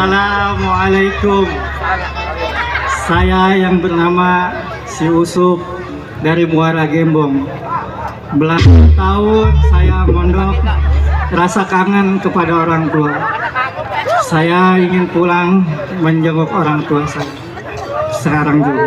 Assalamualaikum. Saya yang bernama Si Usup dari Muara Gembong. Belasan tahun saya mondok, rasa kangen kepada orang tua. Saya ingin pulang menjenguk orang tua saya. Sekarang juga.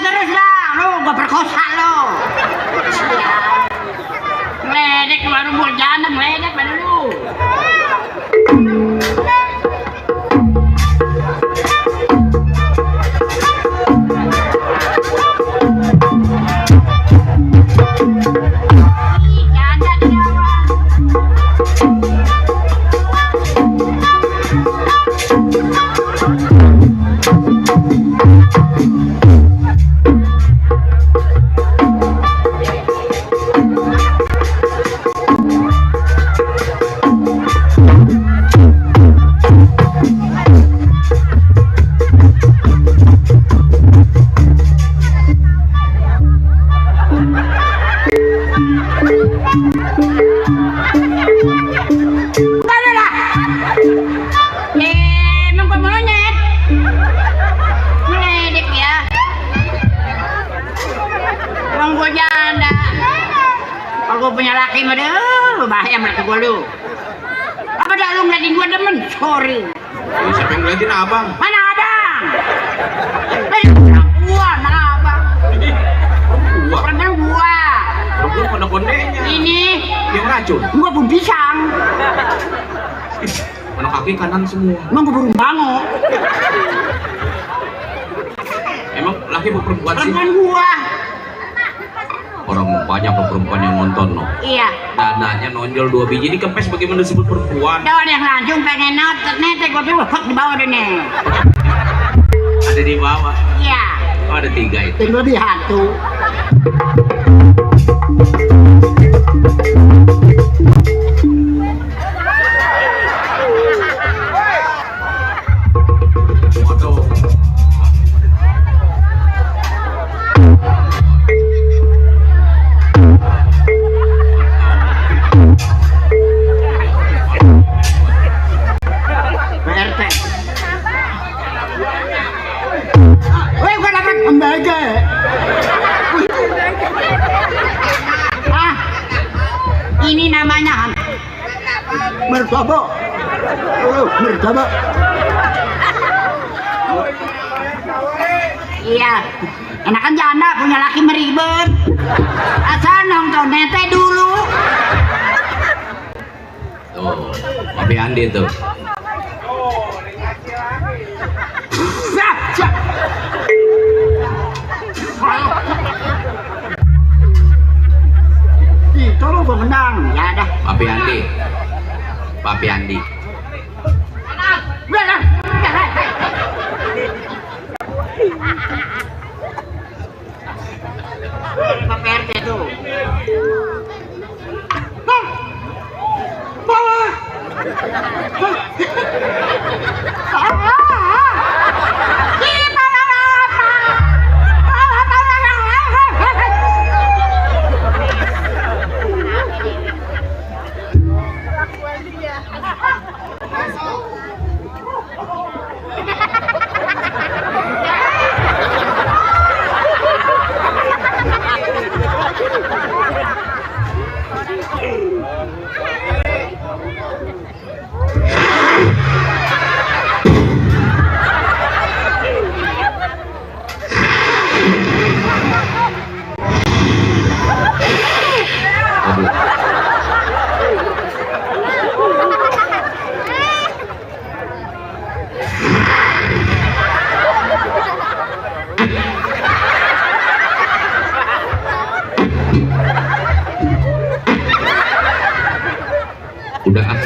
Terus lah, lu gua perkosa lo. Meledek baru mau jalan, meledek pada lu. Kalau gue punya laki mah deh, bahaya mereka gue lu. Apa dah lu ngeliatin gue demen? Sorry. Siapa yang ngeliatin abang? Mana abang? Gua, mana abang? Gua. Pernah gua. Lu pada kondenya. Ini Yang racun. gua pun pisang. Mana kaki kanan semua. Emang gua burung bango. Emang laki apa perempuan sih? Perempuan gua. Orang banyak loh perempuan yang nonton loh. Iya. Dadanya nonjol 2 biji, ini kempes bagaimana disebut perempuan? Ada yang langsung pengen netek gua tuh di bawah deh nih. Ada di bawah. Iya. Oh, ada 3 itu. Tinggal di hantu. Waduh. PRT. Woi, gua dapat lembaga. Ah, ini namanya mertabak. Oh, mertabak. Iya, enakan janda punya laki meribet. Asal nonton nete dulu. Tuh, Papi Andi tuh. Siap, siap. Itu lo gua menang. Ya dah. Papi Andi. Papi Andi. Udah, Pak PRT tuh. Udah ah.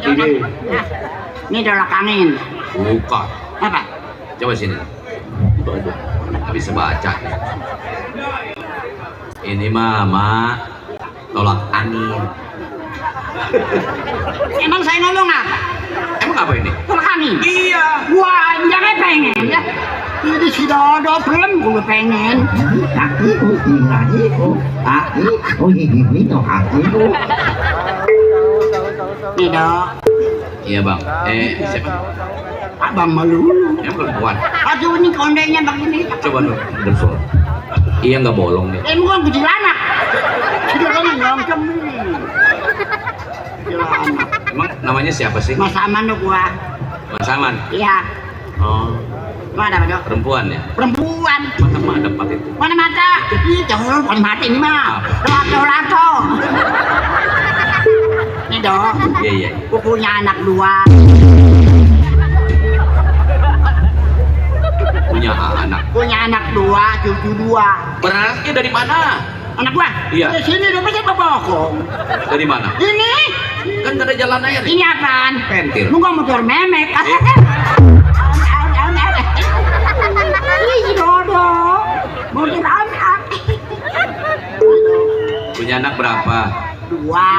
Angin. Ini dolak angin. Bukan. Apa? Coba sini. Aduh, nggak bisa baca. Ini mama tolak angin. Emang saya ngomong apa? Emang apa ini? Tolak angin. Iya. Wah, jangan pengen ya. Ini sudah ada belum gue pengen. Nih dok. Iya bang. Siapa? Abang malu. Yang perempuan. Aduh ini kondenya begini. Coba dong. Betul. Iya nggak bolong nih. Bukan kecil anak. Kecil anak ngomong. Emang namanya siapa sih? Mas Aman dok gua. Mas Aman. Iya. Oh. Mana dok? Perempuan ya? Perempuan. Mata empat itu. Mana mata? Ih, jangan bukan mata ini mah. Lato. Ini dok. Iya. Gua punya anak dua. Punya anak dua, cucu dua. Berarti dari mana? Anak gua? Iya. Di sini dong, masa bokong. Dari mana? Ini? Kan ada jalan air. Ini apaan? Pentil. Muka motor memek. Ih, dodo. Motor anak. Punya anak berapa? Dua.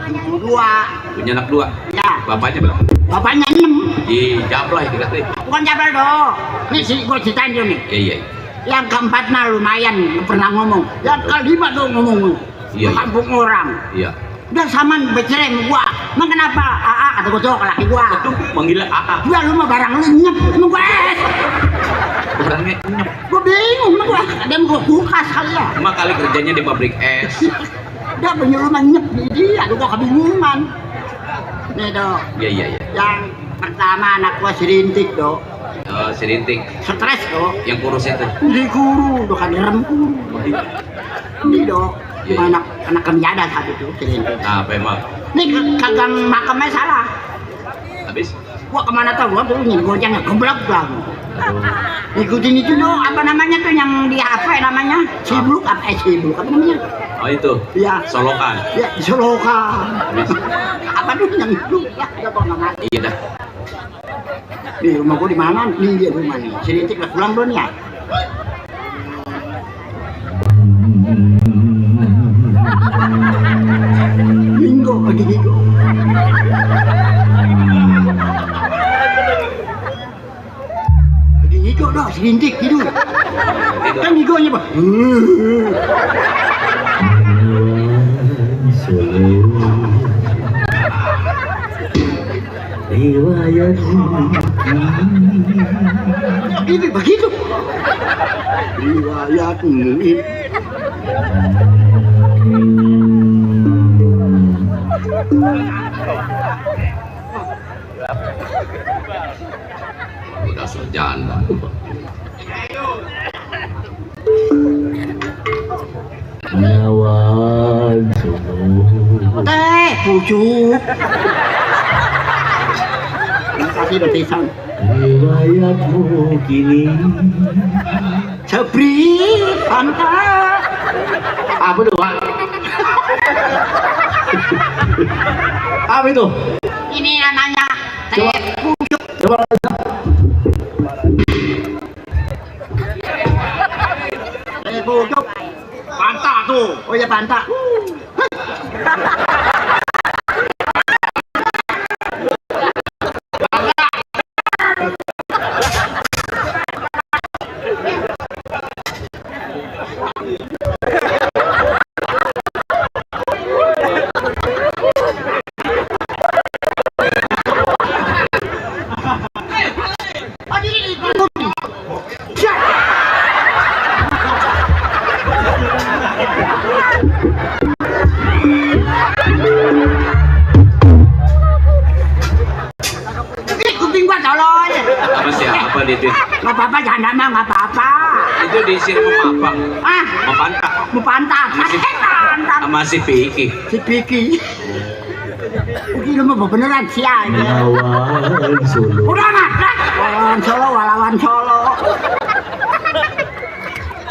Cucu dua. Punya anak dua. Ya. Bapaknya berapa? Bapaknya 6. Di jablay dikasih. Bukan jabal dong. Nih sih gua ceritain dulu nih. Iya. Yang keempat mah lumayan pernah ngomong. Yang kelima dong ngomong. Iya. Kampung orang. Iya. Udah saman bercerai sama gua. Emang kenapa? AA kata gua cowok laki gua. Aduh, manggil AA. Udah lu mah barang lu nyep emang gua es. Orangnya nyep. Gua bingung emang gua. Ada yang gua kulkas kali ya. Emang kali kerjanya di pabrik es. Udah penyuruh mah nyep di dia. Aduh gua kebingungan. Nih dok. Iya. Yang pertama anak gua serintik dok. Serintik. Stres dok. Yang kurus itu. Dikuru dok kan dirempur. Ini dok. Iya. Anak kemjada satu tuh serintik. Nah, apa emang? Nih kagang makamnya salah. Habis? Gua kemana tau gua tuh gojangnya geblak bang. Aduh. Ikutin itu dong, apa namanya tuh yang di HP namanya? Sibluk apa sibluk apa namanya? Oh itu. Iya. Solokan. Ya, solokan. Habis? Apa tuh yang itu? Ya, udah kok nggak ngerti. Iya dah. Di rumah gua di mana? Nih dia rumah nih. Serintik lah pulang belum ya? Minggu lagi minggu. Lagi minggu dong, serintik tidur. Kan minggunya apa? Riwayat Ini begitu. Riwayatmu ini. Udah serjana. Nyawan suluh. Teh, pucuk. Kasih udah pisang. Riwayatmu kini. Sebri pantai. Apa tuh, Pak? Apa itu? Ini namanya teh pucuk. Coba. Teh pucuk. Pantak tuh. Oh ya pantai. Apa siapa itu? Nggak apa-apa, jangan mah nggak apa-apa. Itu diisi sama apa? Ah, Sama pantak. mau pantat, pantat. Sama si Piki. Si Piki. Begini mah beneran sih aja. Nyawan suluh. Udah mas, walawan Solo.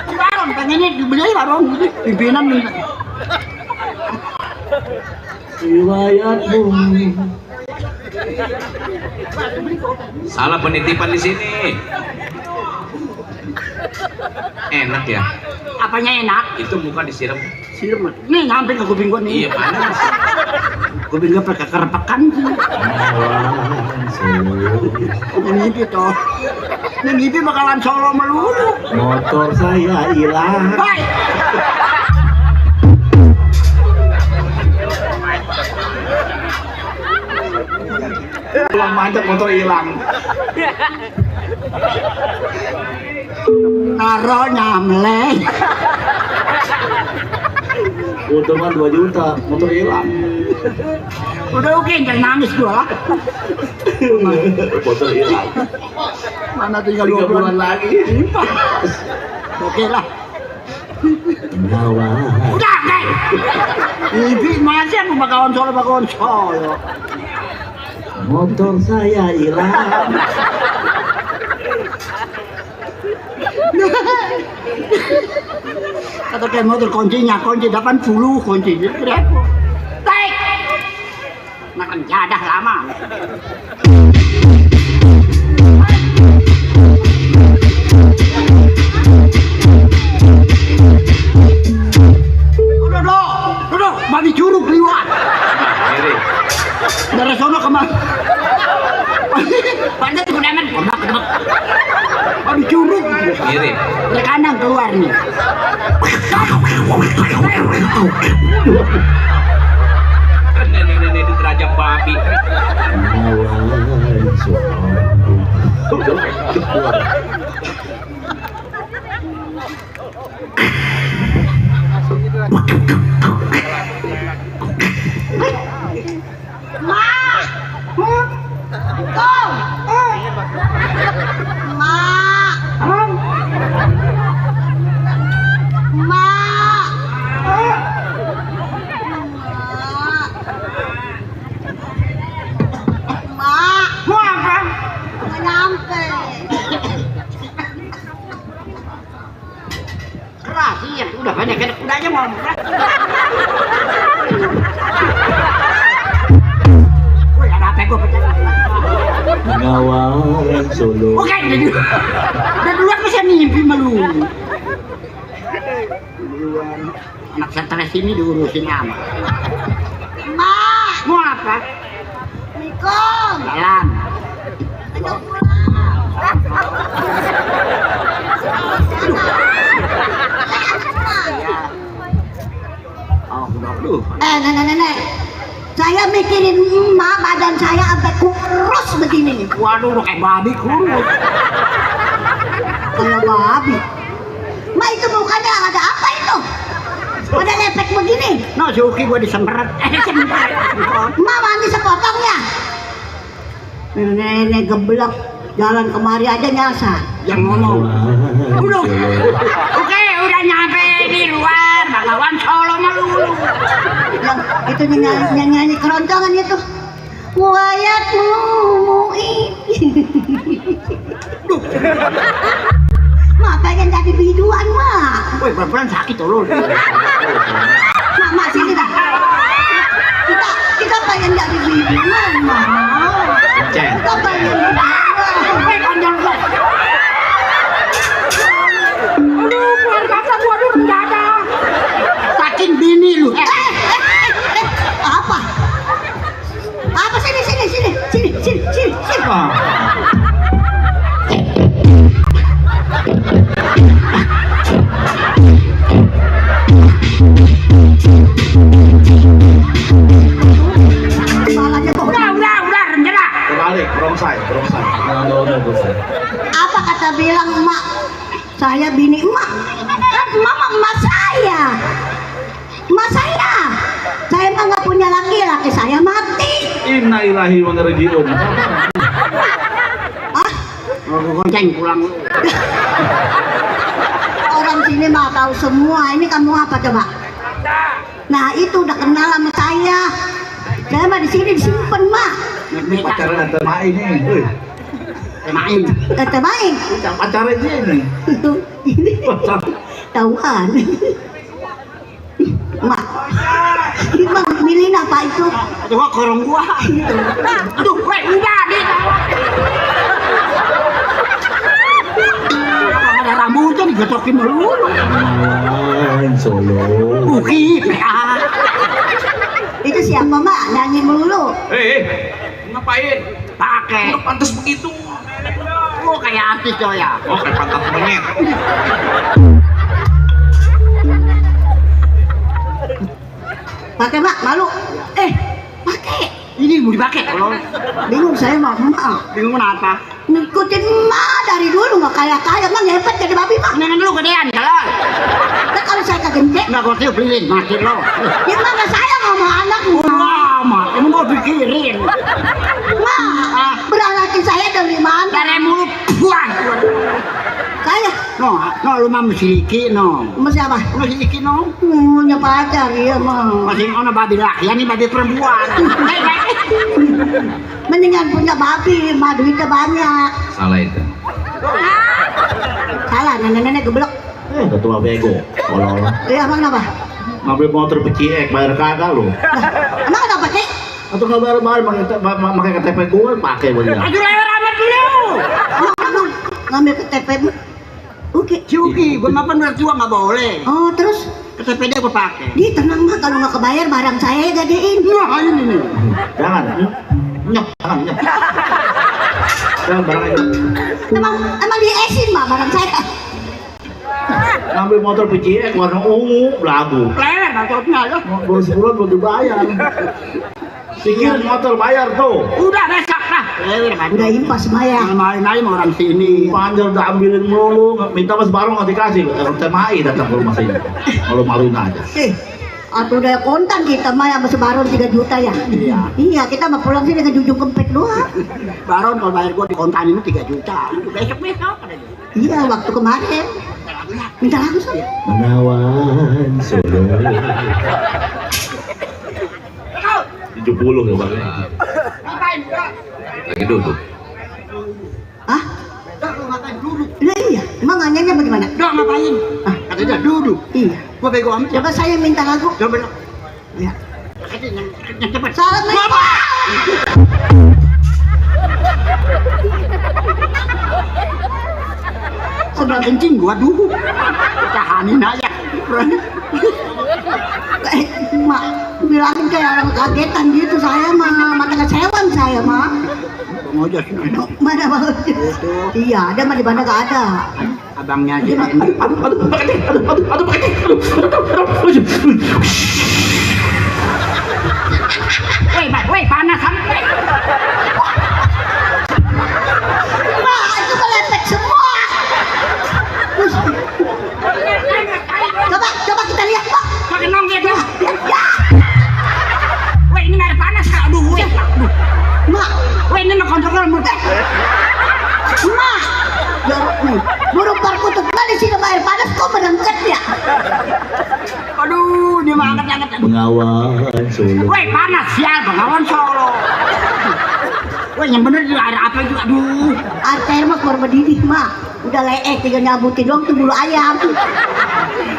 Si Barong pengennya dibeli Barong, pimpinan nih. Riwayatmu. Salah penitipan di sini. Enak ya? Apanya enak? Itu muka disiram. Siram. Nih nyampe ke kuping gua nih. Iya panas. Kuping gua pakai kerepekan sih. Nyawan suluh. Ini gitu. Ini bakalan Solo melulu. Motor saya hilang. Hai. Pulang manjat motor hilang. Naro nyamleng. Untungan 2 juta, motor hilang. Udah oke, jangan nangis gua lah. Motor hilang. Mana tinggal 3 2 bulan bulan lagi. Oke lah. Nyawan. Udah, deh. Ibi masih aku bakalan Solo. Motor saya hilang. Kata kayak motor kunci 80 kunci. Berapa? Baik. Makan jadah lama. Udah, babi curug liwat. Ini. Dari sono kemana? Pada tuh kedemen, kedebak. Babi curug. Ini. Dari kandang keluar nih. Nenek-nenek itu terajak babi. Nyawan suluh. Mau apa? Keras sih, udah banyak kan kudanya mau. Woi, ada apa gue pecah? Nyawan suluh. Oke, jadi udah duluan bisa mimpi malu. Anak stres ini diurusin sama. Mau apa? Jalan. Nenek, saya mikirin emak, badan saya sampai kurus begini nih. Waduh, lu kayak babi kurus. Kayak babi. Ma itu mukanya ada apa itu? Ada lepek begini. No, si Uki gua disemprot. Ma mandi sepotongnya. Nenek geblek jalan kemari aja nyasar. Yang ngomong. Udah. Oke, udah nyampe di luar. Bagawan Solo melulu. Yang itu nyanyi keroncongan itu. Wayatmu Ma pengen jadi biduan ma. Woi, pelan-pelan sakit tuh lu. Ma sini dah. Kita pengen jadi biduan ma. Kita pengen biduan. Woi, konyol lu. Aduh, keluarga gua dulu mendadak. Saking bini lu. Apa? Apa sini. Salahnya kok. Udah, rencana. Terbalik, berongsai. Apa kata bilang emak? Saya bini emak. Kan mama emak saya. Emak saya. Saya mah nggak punya laki saya mati. Innalillahi wa inna ilaihi raji'un. Ah, Gua gonceng pulang lu. orang sini mah tahu semua. Ini kamu apa coba? Nah itu udah kenal sama saya. Saya mah di sini disimpan mak. Pacaran antar main nih. Main. Kata main. Pacaran aja nih. Ini tahuan. Mak, Bang milih apa itu? Aduh, gua korong gua. Aduh, weh, udah deh. Ada rambutnya digocokin melulu. Solo. Uki, PA. Itu siapa mak? Nyanyi melulu. Ngapain? Pakai. Udah pantas begitu. Oh, kayak artis coy ya. Oh, kayak pantat monyet. Pakai mak, malu. Pakai. Ini mau dipakai kalau Bingung saya mak, mak. bingung kenapa? Ngikutin mak dari dulu nggak kaya mak ngepet jadi babi mak. Nengen dulu gedean jalan. Nah, kalau saya kagente, Enggak gua tiup lilin, mati lo. gimana saya sama anakmu? Lama, emang gua pikirin. Mak, berarti saya dari mana? Dari mulut buang. Saya No, lu mah mesiliki no. sama siapa? Mesiliki no. Punya pacar iya mah. Masih ono babi laki, ini babi perempuan. Mendingan punya babi, mah duitnya banyak. Salah itu. Salah, nenek-nenek geblek. Ketua bego. Tolol. Iya, emang kenapa? Ngambil motor peciek, bayar kagak lu. Emang kenapa, Cik? Atau nggak bayar pakai KTP gue pakai bener. Aduh lewat amat dulu. Emang ngambil KTP. Oke. Cuki, gue mapan mertua nggak boleh. Oh, terus? KTP dia gue pakai. Dia tenang mah kalau nggak kebayar barang saya gadein. Wah ini nih. Jangan. Jangan. Jangan barang aja. Emang dia esin mah barang saya. Ngambil motor peciek warna ungu, belagu. Leher bacotnya lo. Belum sebulan belum dibayar. Pikir motor bayar tuh. Udah besok lah. Udah impas bayar. Main-main sama orang sini. Panjang udah ambilin mulu, minta mas baru nggak dikasih. TMI datang ke rumah sini. Malu-maluin aja. Atau udah kontan kita mah yang sebaron 3 juta ya. Iya, kita mah pulang sini dengan jujung kempet doang. Baron kalau bayar gue di kontanin 3 juta. Besok ada. Iya, waktu kemarin. Minta lagu Son. Menawan Solo. 70 ya bang. Lagi duduk. Hah? Lah iya, emang nanyanya bagaimana? Udah ngapain? Katanya duduk. Iya. Gue bego amat. Coba saya minta lagu. Coba. Ya. Yang cepet. Assalamualaikum. Sebelah kencing gua duduk. Tahanin aja. Mak, bilangin kayak orang kagetan gitu saya mah, mata kecewan saya mah. Bang Ojos. Mana Bang Ojos? Iya, ada mah di mana gak ada. Abangnya aja. Aduh, Woi, Aduh, dia mah angkat-angkat. Bengawan Solo. Woi, panas sial Bengawan Solo. Woi, yang bener juga ada apa juga, aduh. Arter mah keluar berdidih mah. Udah leek tinggal nyabutin doang tuh bulu ayam.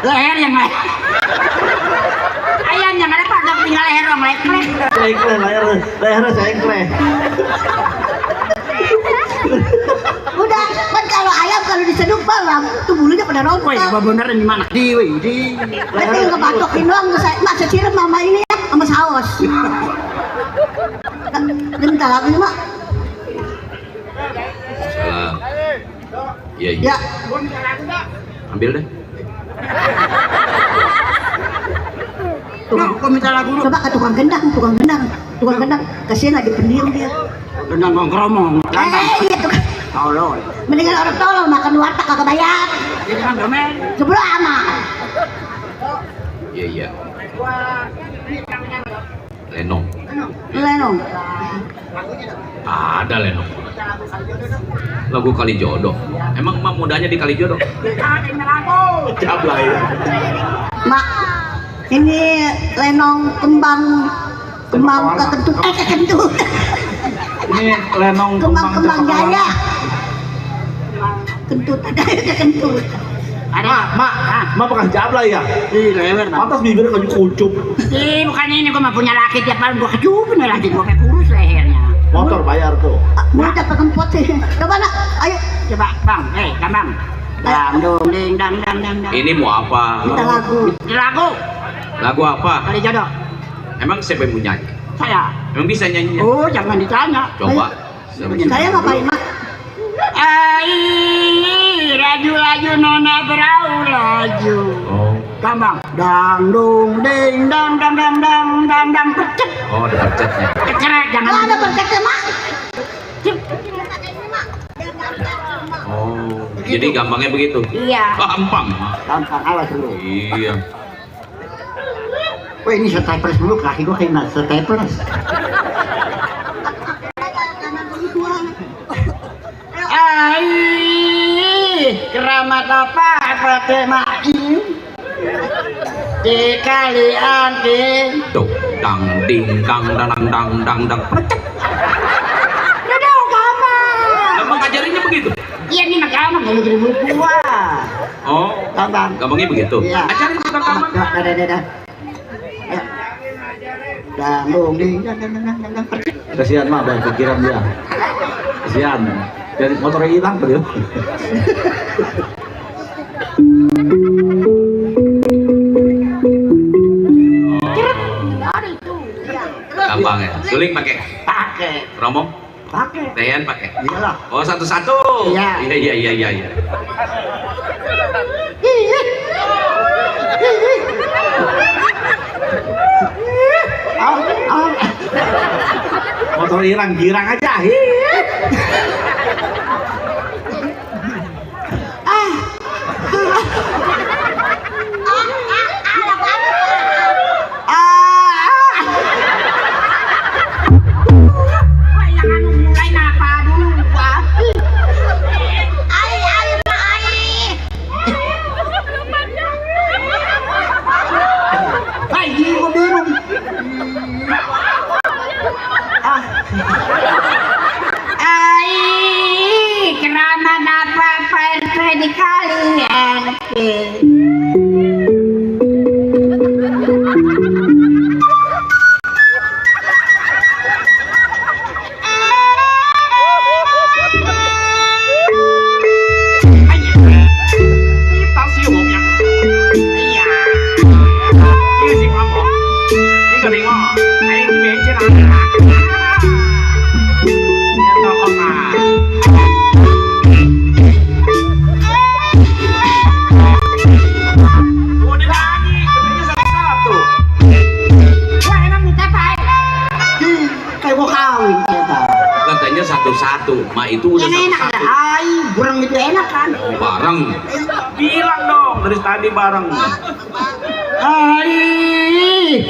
Leher yang leher. Ayam yang ada pada tinggal leher dong, leher. Lehernya sengkleh. Udah, kan kalau ayam kalau diseduk malam tuh bulunya pada rontok. Woi, apa bener ini mana? Di, woi, di. Nanti kebatokin doang tuh saya mak siram mama ini ya sama saus. Bentar lagi mak. Salah. Iya, iya. Ya, Ambil deh. Kok minta lagu lu? coba ke tukang gendang, kasihan lagi pendiam dia. Gendang ngomong. Iya tukang. Tolol. Mendingan orang tolol makan di warteg kagak bayar. Ini kan domen. Sebelah mah. Iya, iya. Lenong. Lenong. Ada Lenong. Lagu Kali Jodoh. Emang emak mudanya di Kali Jodoh? Jablay. Mak, ini lenong kembang kekentut. Ini lenong Kembang jaya. Kentut ada kekentut. Mak bekas jablay ya? Ih, lewer. Pantas bibirnya kayak kucup. Ih, bukan ini gua mah punya laki tiap malam gua kecupin laki gua kayak kurus lehernya. Motor bayar tuh. Mau dapat kempot sih. Coba nak, ayo. Coba, Bang. Bang. Dang dong ding dang dang dang. Ini mau apa? Kita lagu. Lagu Lagu apa? Kali Jodoh. Emang siapa yang mau nyanyi? Saya. Emang bisa nyanyinya? Oh, jangan ditanya. Coba. Saya ngapain mak? Laju-laju nona berau laju. Oh, Gampang. Dang dong ding dang dang dang dang dang dang pecet. oh ada percetnya. Kecerek jangan. Oh, ada berkatnya mak. Oh, jadi gampangnya begitu? Iya. Gampang. Gampang, awas dulu. Iya. Wah, ini staples dulu, kaki gua kena staples. Keramat apa Fatimai di kalian di Tuh, dang ding dang dang dang dang dang percet. Udah gampang. Gampang ngajarinnya begitu? Iya ini mah gampang kalau dari buku Oh, gampang. gampangnya begitu? Iya. Ajarin tukang gampang. Dah. Dang ding dang dang dang dang percet. Kasihan mak, banyak pikiran dia. Kasihan. Dari motornya hilang tuh. Gampang ya. Suling pakai. Pakai. Romo? Pakai. Tean pakai. Iyalah. Oh, satu-satu. Iya. Iya. Motor hilang, girang aja. Mulai napa dulu, Pak? Hai, gua bingung. Keramat apa PRT di kalian? Katanya satu-satu, mak itu udah Ini enak satu-satu. Hai, burung itu enak kan? Bareng. Bilang dong dari tadi bareng. Hai,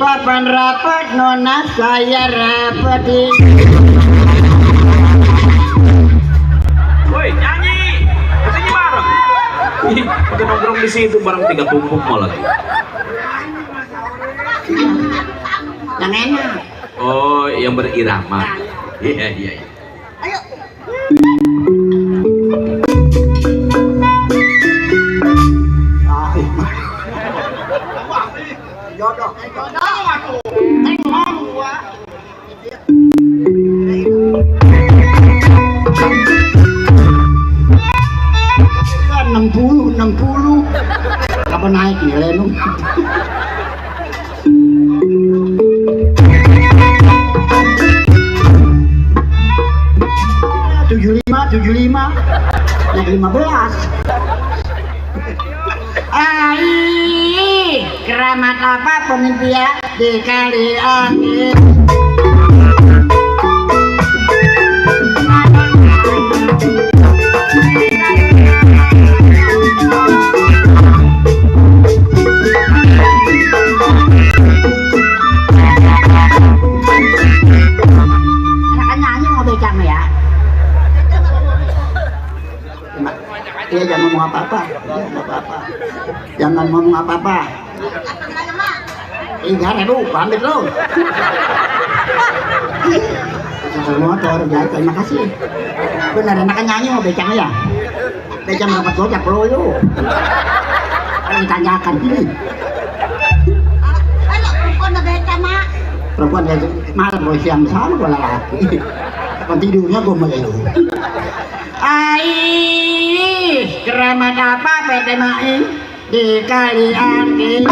papan rapat nona saya rapetin. Woi, nyanyi. Katanya bareng. Ih, pakai nongkrong di situ barang 3 tumpuk malah lagi. Yang enak. Oh, yang berirama. Iya, iya, iya. Ayo. Jodoh. enam puluh kapan naik nih Lenung 75 naik 15. Ai keramat apa penitia di kali angin. Iya, jangan ngomong apa-apa. Jangan ngomong apa-apa. 3.000, pamit lu. Motor, ya, terima kasih. Benar, enak nyanyi mau becang ya? Becang dapat gojek lo yuk. Kalau ditanyakan ini. Halo, perempuan udah becang, Mak. Perempuan ya, malam gue siang sama gue laki. Kapan tidurnya gue melu. Ai, keramat apa PT Mai di kali angin.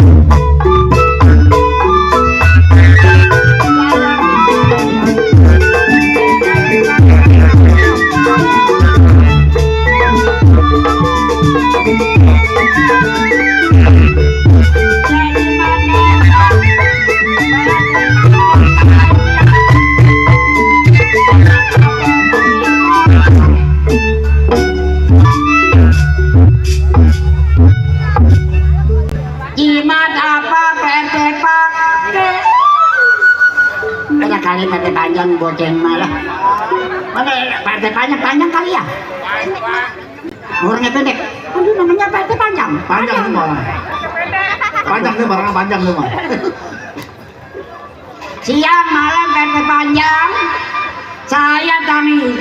Kali partai panjang boceng malah. Mana partai panjang kali ya? Orangnya pendek. Aduh namanya partai panjang. Panjang semua. Panjang tuh barang panjang semua. Siang malam partai panjang. Saya kami.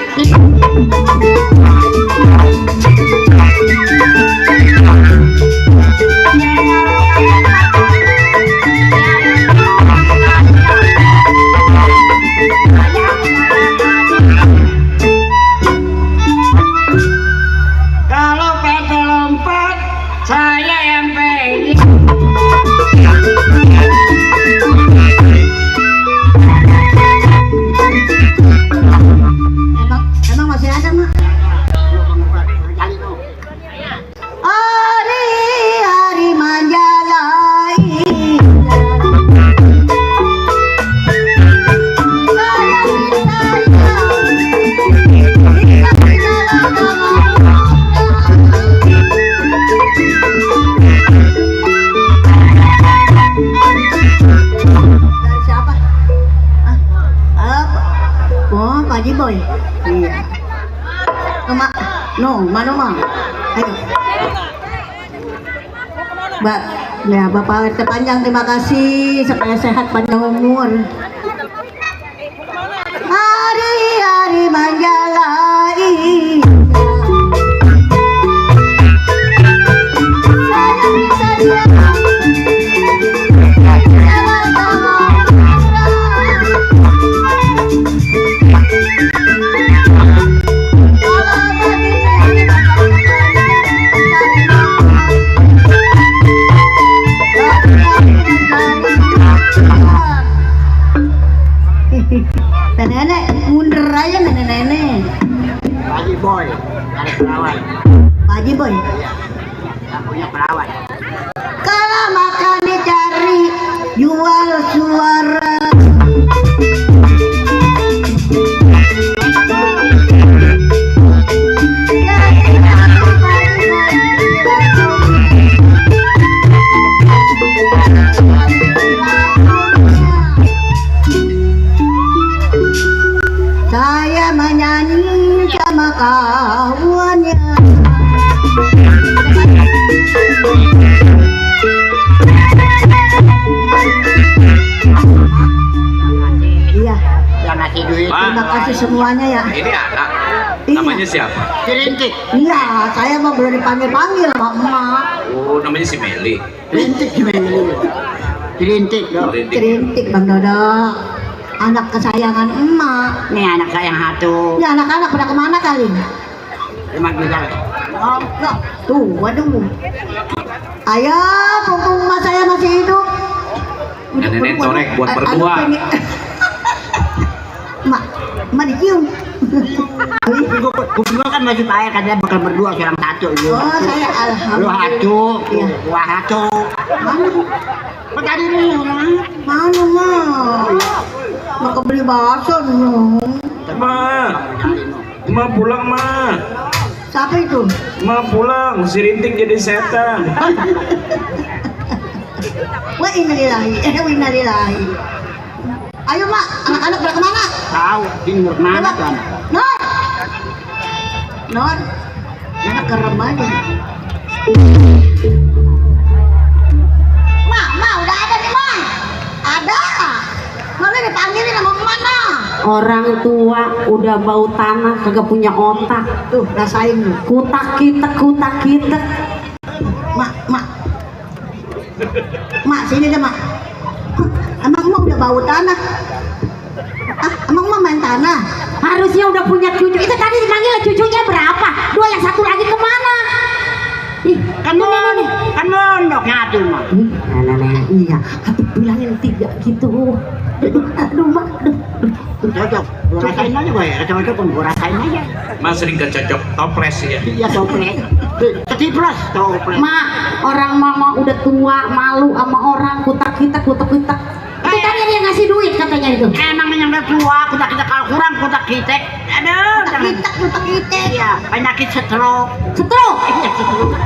Saya yang pengen. Emang masih ada Mak? Hari-hari menjalai. Pak Boy, iya. Mana Mang? Ayo. Mbak, ya Bapak terpanjang terima kasih supaya sehat panjang umur. Hari-hari menjalai. Nenek mundur aja nenek. Pak Boy, ada perawan. Pak Boy, nggak punya perawan. Kalau makan dicari jual suara. Saya menyanyi sama kawannya. kasih duit. Pak, Terima kasih semuanya ya. ini anak. Iya. Namanya siapa? Rintik. Iya, saya mah belum dipanggil-panggil sama emak. Oh, namanya si Meli. Rintik gimana lu? Rintik dong. Rintik. Kerintik Bang Dodo. Anak kesayangan emak. Nih anak saya yang satu. Ya anak-anak pada kemana kali? Cuma bilang. Oh, enggak. Tuh, waduh. Ayo, mumpung emak saya masih hidup. Nenek torek buat berdua. Mak dicium. Gue bilang kan masih kaya katanya bakal berdua seorang satu gitu. Oh, saya Lu alhamdulillah. satu, Iya. gua satu. Mana? Kok tadi nih orang? Mana, Mak? Mau kebeli bakso dong. Ma pulang, Ma. Siapa itu? Ma pulang, si Rintik jadi setan. Wah, innalillahi. Wa innalillahi. Ayo, Mak. Anak-anak pada kemana? Tahu, timur mana kan? Non. Non. Anak kerem aja. Ma, udah ada nih, Ma. Ada. Mana dipanggilin sama mana? Orang tua udah bau tanah kagak punya otak. Tuh, rasain lu. Kutak kitek. Mak. Mak, sini deh, Mak. Emang Mak udah bau tanah? Emang Mak main tanah? Harusnya udah punya cucu. Itu tadi dipanggil cucunya berapa? Dua, yang satu lagi kemana? Ih, Kan mondok nyatu mah. nenek, iya. Aku bilangin 3 gitu. Aduh, Mak. Cocok, gua rasain aja gue ya. Cocok pun gua rasain aja. Mas sering kecocok toples ya. Iya toples. Ketiplas toples. Mak, orang mama udah tua, malu sama orang, kutak kitek. Itu tadi dia ngasih duit katanya itu. Emang yang udah tua, kita kalau kurang kita kitek. Aduh, Kutak kitek. Iya, penyakit stroke. Stroke. Iya, stroke.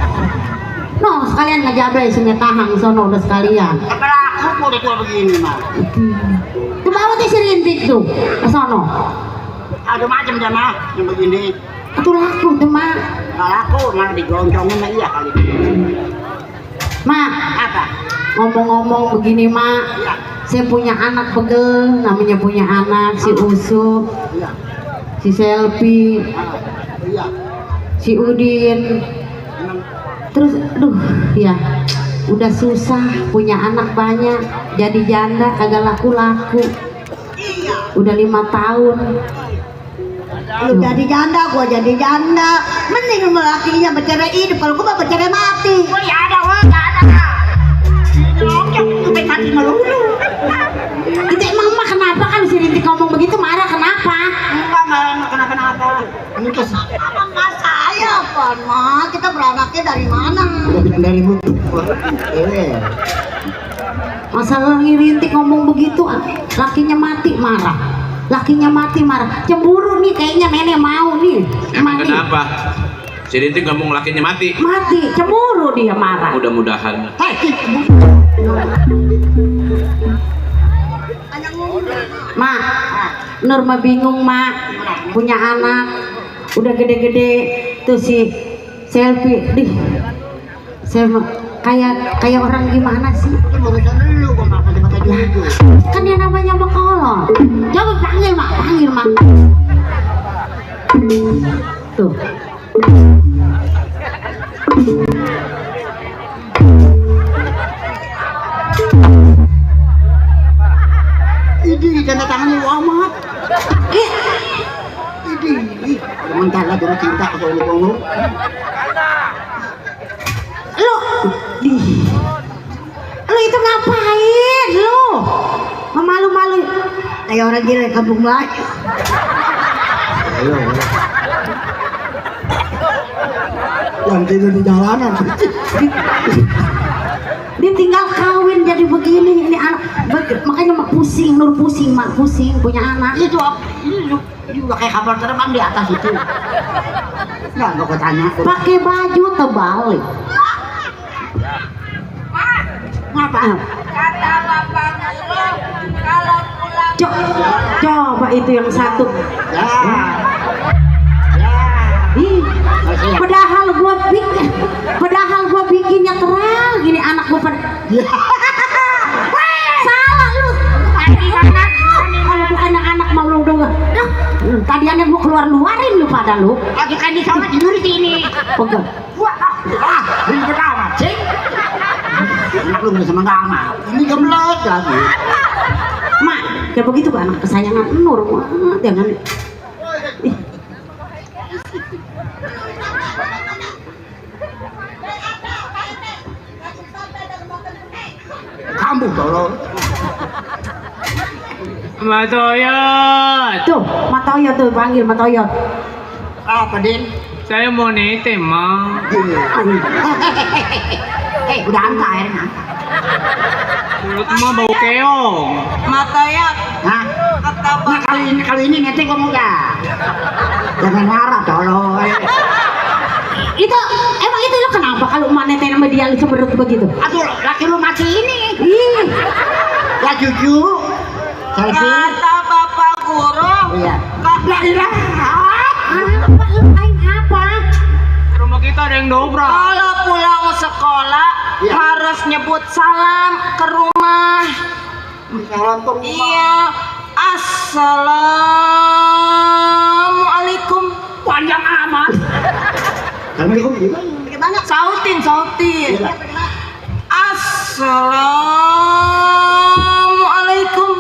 No, sekalian ngejabrai sini tahang sono udah sekalian. Kepala aku udah tua begini mah. Tuh bawa tuh si Rintik tuh ke sono. Ada macam jamaah yang begini. Itu laku tuh, Mak. Nggak laku, malah digoncongin mah iya kali. Mak, Apa? ngomong-ngomong begini, Mak. Iya, Saya punya anak pegel, namanya punya anak si Usuk, iya, si Selfie, iya. si Udin. Terus, aduh, ya, udah susah punya anak banyak, jadi janda kagak laku-laku. Udah 5 tahun. Lu jadi janda, gua jadi janda. Mending lakinya bercerai hidup, kalau gua mah bercerai mati. Oh ya ada, Nyokok, sampai mati melulu. Itu emang mah kenapa kan si Rintik ngomong begitu marah kenapa? Enggak kenapa-napa. Ini kes. Emang nggak saya, Pan, Ma. Kita beranaknya dari mana? Udah bilang dari buku. Masalah Rintik ngomong begitu, lakinya mati marah. Cemburu nih kayaknya nenek mau nih. Emang Emak nih. kenapa? Si Rintik ngomong lakinya mati. Mati, cemburu dia marah. Mudah-mudahan. Mak, Nur mah bingung, Mak. Punya anak udah gede-gede tuh si Selfie. Dih, saya mah kayak orang gimana sih? Kan dia namanya Makolon. Coba panggil, Mak. Tuh. Ini tanda tangannya Muhammad. Ini sementara jatuh cinta ke soal lu. Lu itu ngapain lu? Malu-malu. Kayak orang gila di kampung Melayu. Yang tidur di jalanan. Dia tinggal kawin jadi begini. Ini anak makanya Mak pusing, Nur pusing, Mak pusing punya anak. Itu ini juga kayak kapal terbang di atas itu. Enggak gua tanya. Pakai baju tebal. Ngapa? Kata bapak kalau pulang Coba itu yang satu. Ya. Ih, padahal gua bikinnya terang gini anak gua pada. Salah lu. Kalau bukan anak mau lu udah dah lu. Lagi kan di sana tidur di sini. Pegang. Wah, ribet amat sih. Anak lu sama gak amat. Ini geblek lagi. Mak, kayak begitu kan anak kesayangan Nur. Jangan. Ih. Kamu tolong. Matoyot, Tuh, Matoyot tuh panggil Matoyot. Apa Din? saya mau nitip Ma. Udah angka airnya. Mulut Ma bau keong. Matoyot, Hah? Nah, kali ini ngetik kamu enggak? Jangan marah tolong. Itu emang itu lo kenapa kalau emak netain sama dia cemberut begitu? Aduh, laki lu masih ini. Ih, Ya cucu. Selfie. kata bapak guru, Iya. kak apa lu main apa? Rumah kita ada yang dobrak. kalau pulang sekolah Iya. harus nyebut salam ke rumah. Salam ke rumah. Iya, assalamualaikum. Panjang amat. Assalamualaikum gimana? Sautin. Iya. Assalamualaikum.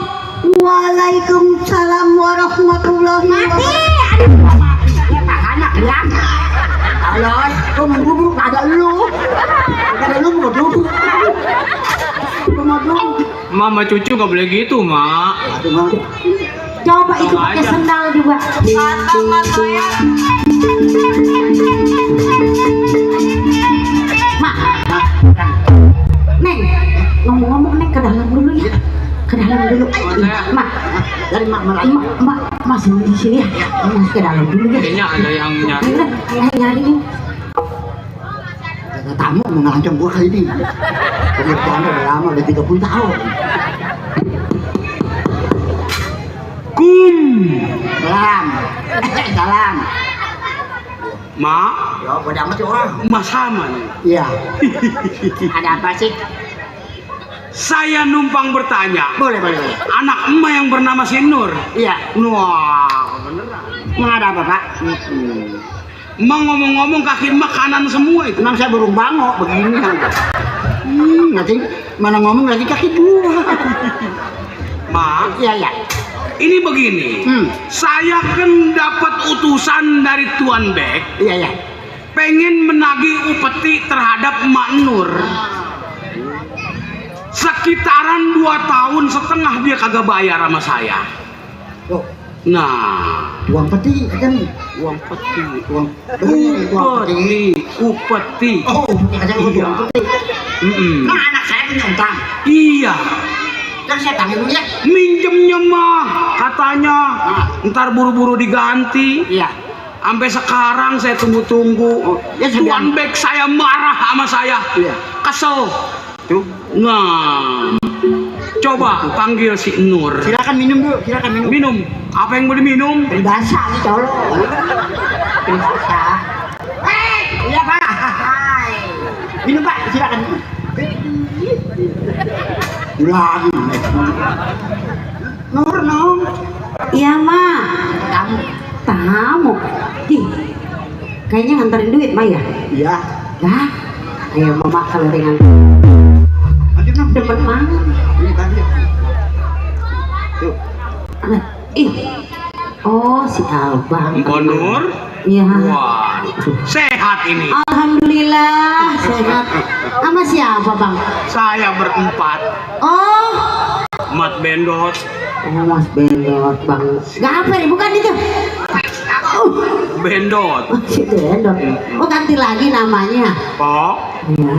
Waalaikumsalam warahmatullahi wabarakatuh. Anak bilang. Halo, kau mau duduk? Ada lu. Ada lu mau duduk. Kau mau duduk. Mama cucu nggak boleh gitu, Mak. Aduh, mau. Coba itu pakai sendal juga. Kata Matoyot, Mak, Neng, ngomong-ngomong Neng ke dalam dulu ya. Ke dalam dulu. Mak, Dari mak malah. Mak masih di sini ya. Masih ke dalam dulu ya. Kayaknya ada yang nyari. Ayo, nyari. Ada tamu mau ngelancong gua kali ini. Kerjaan udah lama, udah 30 tahun. Salam. Salam. Mak, Ya, pada amat ya orang. Mas sama nih. Iya. Ada apa sih? Saya numpang bertanya. Boleh. Anak emak yang bernama si Nur. Iya. Wah, beneran. Emang ada apa, Pak? Emak ngomong-ngomong kaki emak kanan semua itu. Emang saya burung bangok begini kan. Nanti mana ngomong lagi kaki dua. Mak, Iya. ini begini. Saya kan dapat utusan dari Tuan Bek. Iya. Pengen menagih upeti terhadap Emak Nur. Sekitaran 2,5 tahun dia kagak bayar sama saya. Loh, Nah, uang peti kan? uang peti. Uang peti. Upeti. Oh, ada uang Iya. peti. Mm-mm. Nah, anak saya punya utang. Iya, Dan saya tanggung ya. minjemnya mah katanya ntar buru-buru diganti. Iya. Sampai sekarang saya tunggu-tunggu. Ya, sudah. Tuan Bek saya marah sama saya. Iya. Kesel. Tuh. Nah, coba panggil si Nur. Silakan minum dulu, silakan minum. Minum. Apa yang mau diminum? Peribahasa nih colok. Peribahasa. Iya Pak. Hai. Minum Pak, silakan. Lagi. Nur. Iya, Mak. Kamu. Tamu. Ih, kayaknya nganterin duit, Mak ya? Iya. Dah. Ayo, Mama kalau dengan Nanti nak demen banget. Ini tadi. Tuh. Ih. Oh, si Abang. Mbak Nur. Iya. Wah, sehat ini. Alhamdulillah sehat. Sama siapa, Bang? Saya berempat. Oh, Mat Bendot. Mas Bendot, Bang. Gaper, bukan itu? Bendot. Si Bendot. Oh, ganti lagi namanya. Kok? Iya.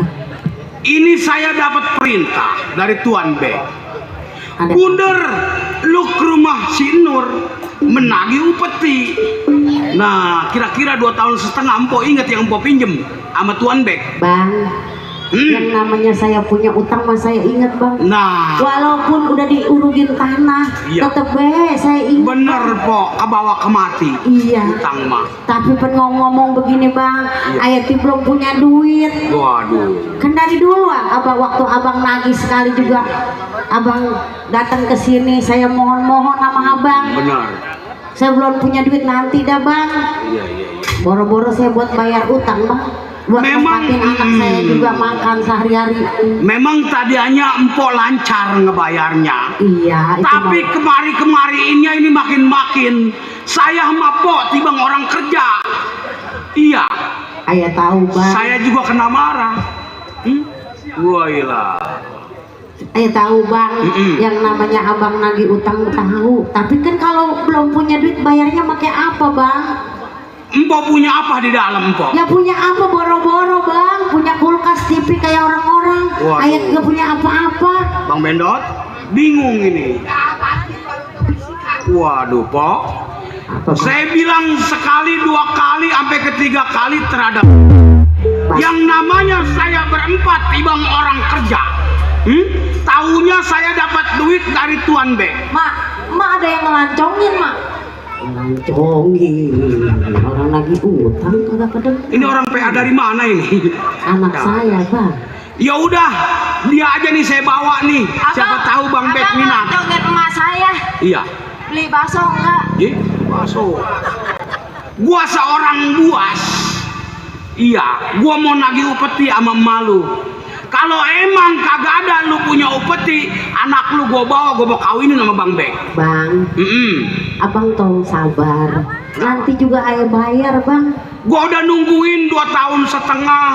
Ini saya dapat perintah dari Tuan Bek. Ada. Bunder, lu ke rumah si Nur menagih upeti. Nah, kira-kira 2,5 tahun Empo ingat yang Empo pinjem sama Tuan Bek. Bang, yang namanya saya punya utang mah saya ingat, Bang. Nah, Walaupun udah diurugin tanah, Iya. tetep saya ingat. bener Po, kebawa kemati. Iya. Utang mah. Tapi pen ngomong begini, Bang, Ayati belum punya duit. Waduh. Kan dari dulu waktu Abang nagih sekali juga Abang datang ke sini, saya mohon-mohon sama Abang. Benar. Saya belum punya duit nanti dah bang. Iya. Boro-boro saya buat bayar utang bang. Buat Memang, nempatin anak saya juga makan sehari-hari. Memang tadinya empok lancar ngebayarnya. Iya. Itu Tapi bang. kemari ini makin-makin saya sama pok tibang orang kerja. Iya, Ayah tahu bang. saya juga kena marah. Wah ilah. Ayah tahu bang. Yang namanya abang nagih utang tahu. Tapi kan kalau belum punya duit bayarnya pakai apa bang? Empok punya apa di dalam empok? Ya punya apa boro-boro bang? Punya kulkas TV kayak orang-orang. Waduh. Ayah nggak punya apa-apa. Bang Bendot, bingung ini. Waduh, Pok. Apa, Bang? Saya bilang sekali, 2 kali, sampai ketiga kali terhadap yang namanya saya berempat ibang orang kerja. Tahunya saya dapat duit dari Tuan B. Mak ada yang ngelancongin, Mak. Lancongin. Orang lagi utang kagak kadang. Ini orang PA dari mana ini? Anak saya bang. Ya udah, dia aja nih saya bawa nih. Siapa tahu Bang Bek minat. Ngelancongin emak saya. Iya. Beli bakso enggak? Bakso. Gua seorang buas. Iya, gua mau nagih upeti sama malu. Kalau emang kagak ada lu punya upeti, anak lu gua bawa kawinin sama Bang Bek. Bang, abang tolong sabar. Nanti juga ayah bayar bang. Gua udah nungguin 2 tahun setengah.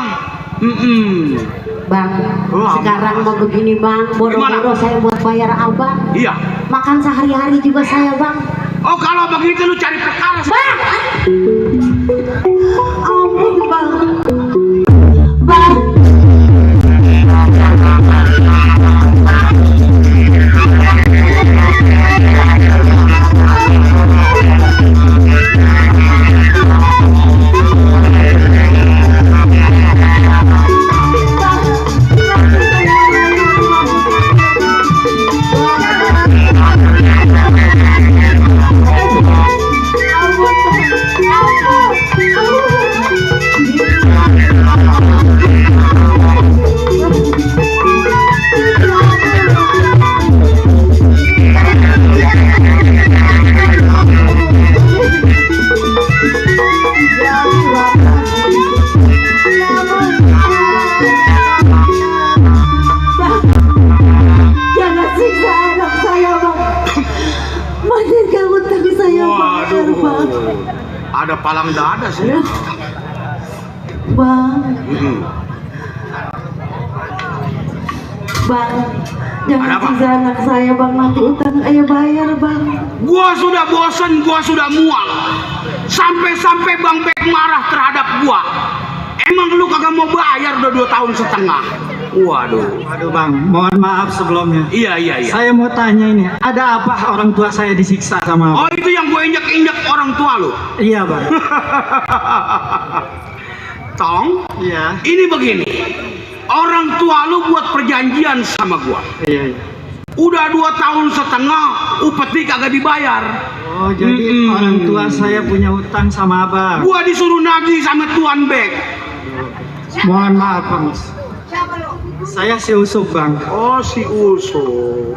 Bang, Lama. sekarang mau begini bang, boro-boro saya buat bayar abang. Iya. Makan sehari-hari juga saya bang. Oh kalau begitu lu cari perkara. Bang, ampun bang. Bang. Jangan siksa anak saya bang. Bayarkan utang saya bayar bang. Ada palang dada sih. Bang. Bang, jangan Ada apa? siksa anak saya bang, nanti utang ayah bayar bang. Gua sudah bosan, gua sudah muak. Sampai-sampai Bang Bek marah terhadap gua. Emang lu kagak mau bayar udah 2 tahun setengah? Waduh. Waduh bang, mohon maaf sebelumnya. Iya. Saya mau tanya ini, ada apa orang tua saya disiksa sama Oh abang? itu yang gue injek-injek orang tua lu. Iya bang. Tong, Iya. ini begini. Orang tua lu buat perjanjian sama gua. Iya. Udah 2 tahun setengah, upeti kagak dibayar. Oh jadi orang tua saya punya utang sama abang. Gua disuruh nagih sama Tuan Bek. Mohon maaf bang. Saya si Usuk bang. Oh si Usuk.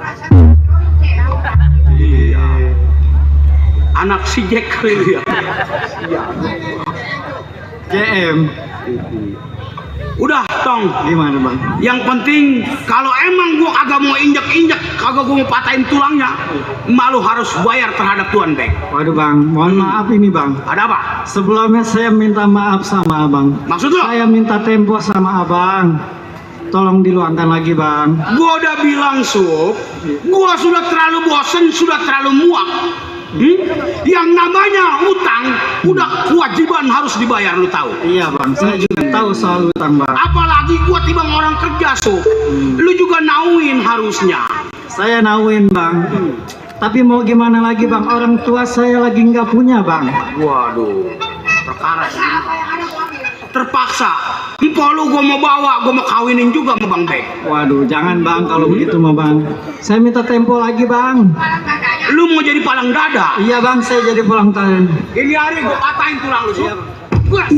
Iya. Anak si Jack kali ya. JM. Udah Tong. Gimana bang? Yang penting kalau emang gua kagak mau injek-injek, kagak gua mau patahin tulangnya, malu harus bayar terhadap Tuan Bek. Waduh bang, mohon maaf ini bang. Ada apa? Sebelumnya saya minta maaf sama abang. Maksud lu? Saya minta tempo sama abang. Tolong diluangkan lagi bang. Gua udah bilang Sup, gua sudah terlalu bosen, sudah terlalu muak. Yang namanya utang udah kewajiban harus dibayar, lu tahu. Iya bang, saya juga tahu soal utang bang. Apalagi gua tibang orang kerja Sup, lu juga nauin harusnya. Saya nauin bang. Tapi mau gimana lagi bang, orang tua saya lagi nggak punya bang. Waduh, perkara sih. Terpaksa. Empok lu gua mau bawa, gua mau kawinin juga sama Bang Bek. Waduh, jangan bang kalau begitu mah bang. Saya minta tempo lagi bang. Lu mau jadi palang dada? Iya bang, saya jadi pulang tahun. Ini hari gua patahin tulang lu, Sup. Gas.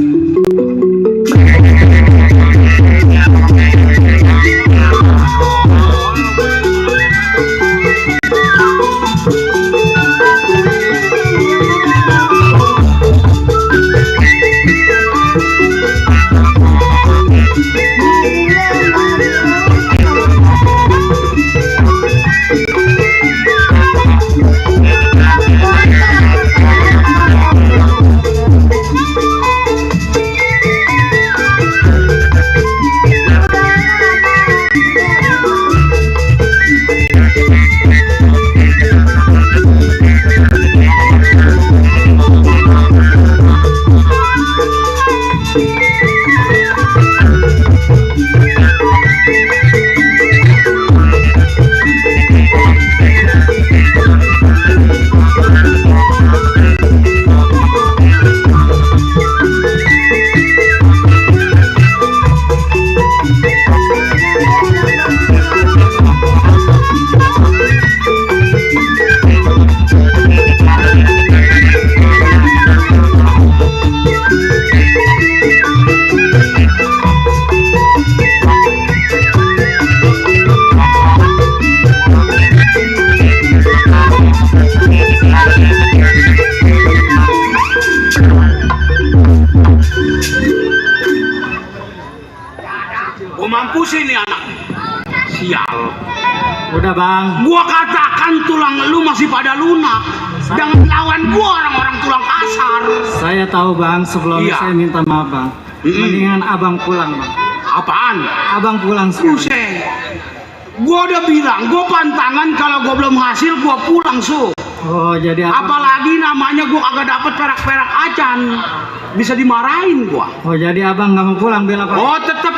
sial. Udah bang, Gua katakan tulang lu masih pada lunak. Jangan lawan gua orang-orang tulang kasar. saya tahu bang. Sebelumnya Iya. saya minta maaf bang. Mendingan abang pulang bang. Apaan? Abang pulang sekarang. Buset. Gua udah bilang, gua pantangan kalau gua belum hasil gua pulang su. Oh jadi abang, Apalagi namanya gua kagak dapet perak-perak acan. Bisa dimarahin gua. oh jadi abang nggak mau pulang bela pak? Oh tetep.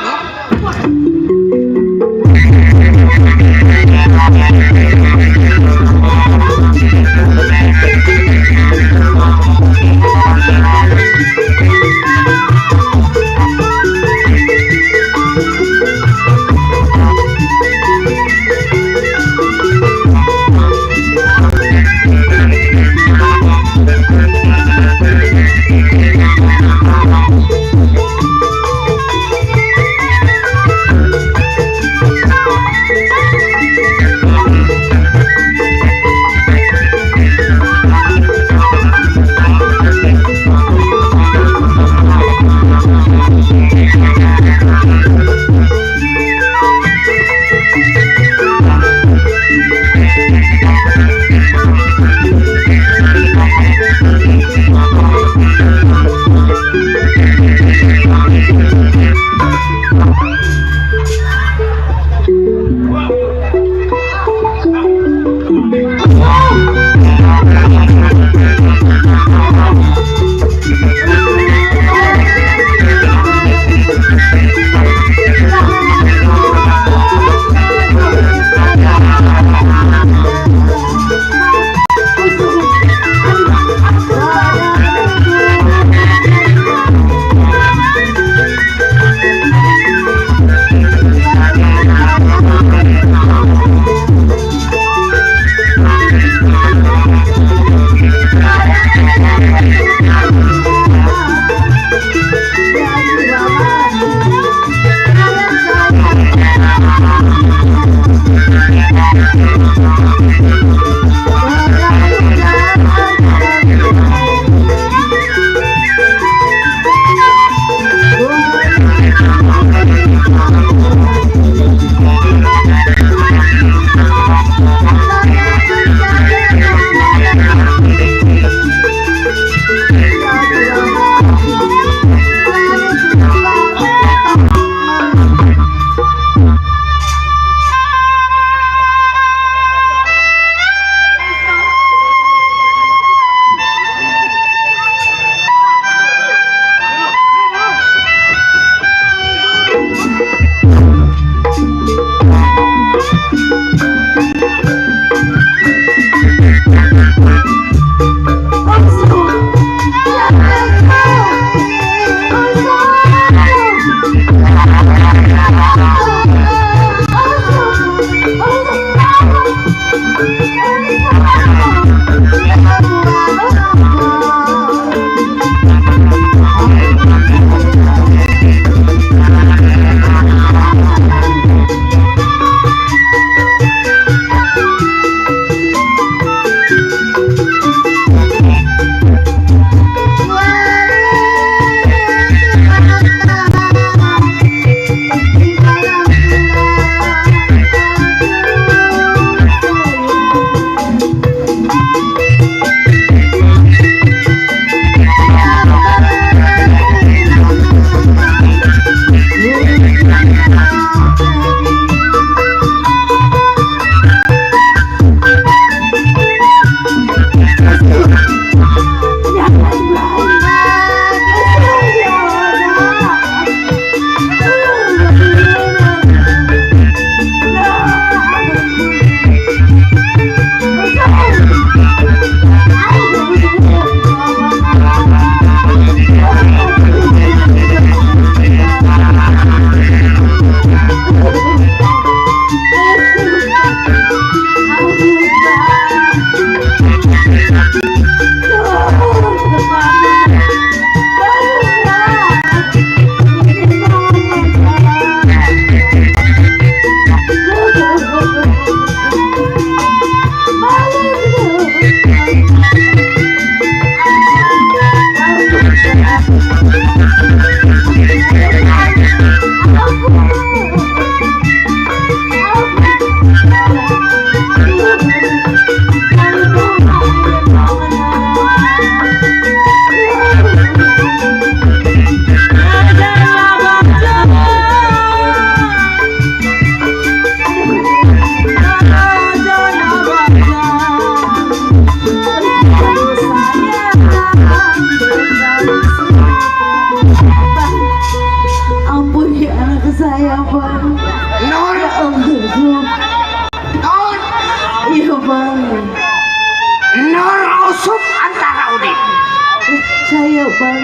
Bang.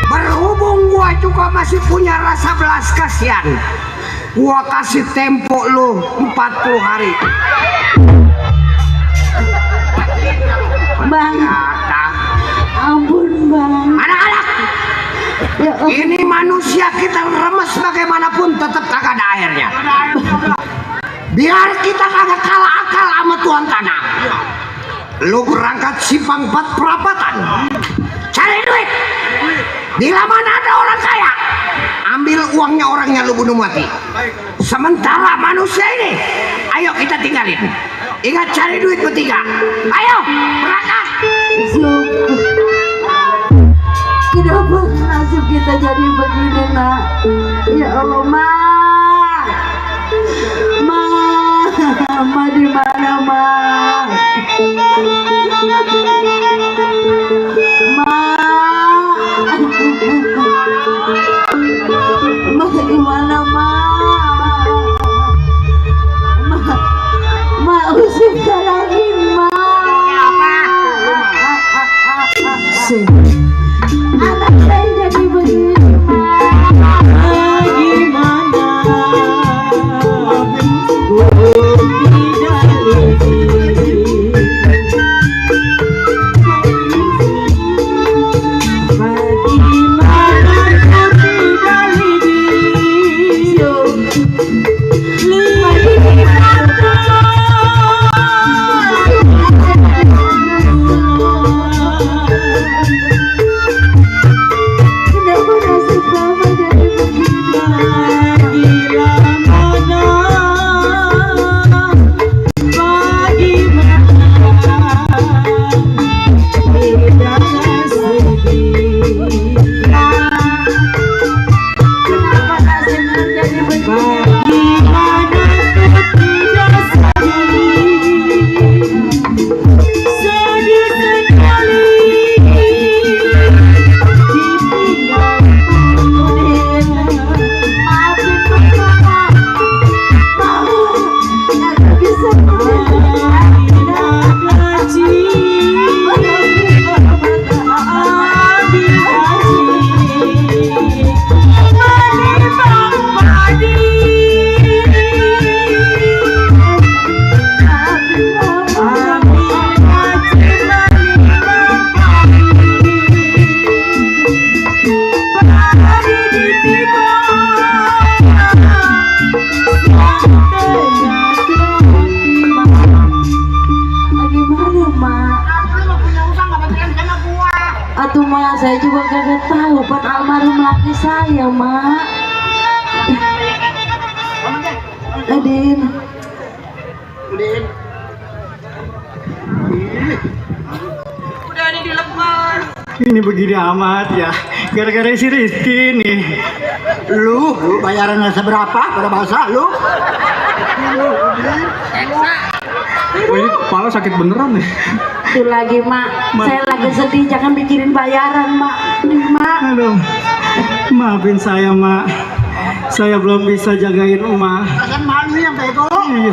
Berhubung gua juga masih punya rasa belas kasihan, gua kasih tempo lu 40 hari. Bang, ampun Bang. Anak-anak, Ya Allah. ini manusia kita remes bagaimanapun tetap kagak ada airnya. Biar kita kagak kalah akal sama tuan tanah. Lu berangkat simpang 4 perapatan, cari duit. Bila mana ada orang kaya, ambil uangnya orangnya, lu bunuh mati. Sementara manusia ini, ayo kita tinggalin. Ingat cari duit bertiga. Ayo berangkat. Kenapa nasib kita jadi begini nak? Ya Allah Ma di mana Ma? Ma di mana Ma? Ma usir lagi Ma. Anak saya jadi begini Ma. Gimana? Atuh Ma, saya juga kagak tahu pan almarhum laki saya Ma. Adin. Udah ada di lembar. Ini begini amat ya, gara-gara si Rizky nih. Lu bayarannya seberapa pada bahasa lu? Oh, ini kepala sakit beneran nih. Itu lagi Mak, saya lagi sedih, jangan mikirin bayaran Mak. Nih Mak. Aduh, maafin saya Mak, saya belum bisa jagain Uma. Kan malu yang bego. Iya.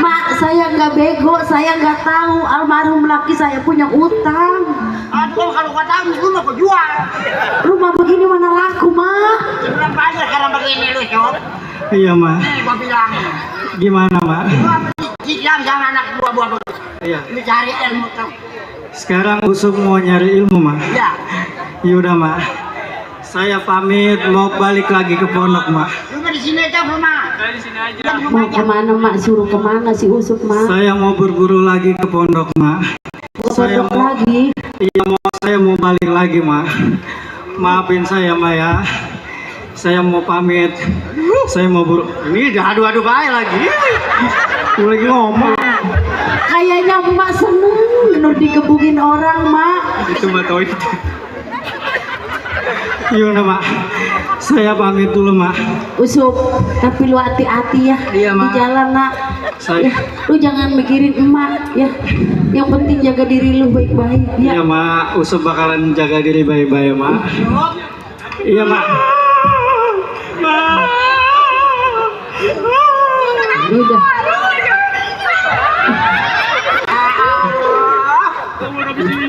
Mak, saya nggak bego, saya nggak tahu almarhum laki saya punya utang. Aduh, kalau kau tahu lu mau jual. Rumah begini mana laku Mak? Berapa aja sekarang begini lu, Sob? Iya Mak. Nih gua bilang, Gimana Mak? Cikian jangan anak buah-buah dulu. Iya. Lu cari ilmu tuh. Sekarang Usuk mau nyari ilmu Mak. Ya. Yaudah Mak, saya pamit mau balik lagi ke pondok Mak. Lu di sini aja, Mak. Di sini aja. Mau kemana Mak? Suruh kemana si Usuk Mak? Saya mau berburu lagi ke pondok Mak. Saya Pondok mau lagi. Iya saya mau balik lagi Mak. Maafin saya Mak ya. Saya mau pamit. Saya mau buru. Ini udah adu-adu baik lagi. Gue lagi ngomong. Kayaknya Mak seneng nur dikebukin orang Mak. Itu Mak tahu itu. Yaudah Mak, saya pamit dulu Mak. Usuk, tapi lu hati-hati ya. Iya, Di Mak. jalan Nak. Saya- Ya, lu jangan mikirin emak ya. Yang penting jaga diri lu baik-baik ya. Iya Mak, Usuk bakalan jaga diri baik-baik Mak. Iya Mak. Udah.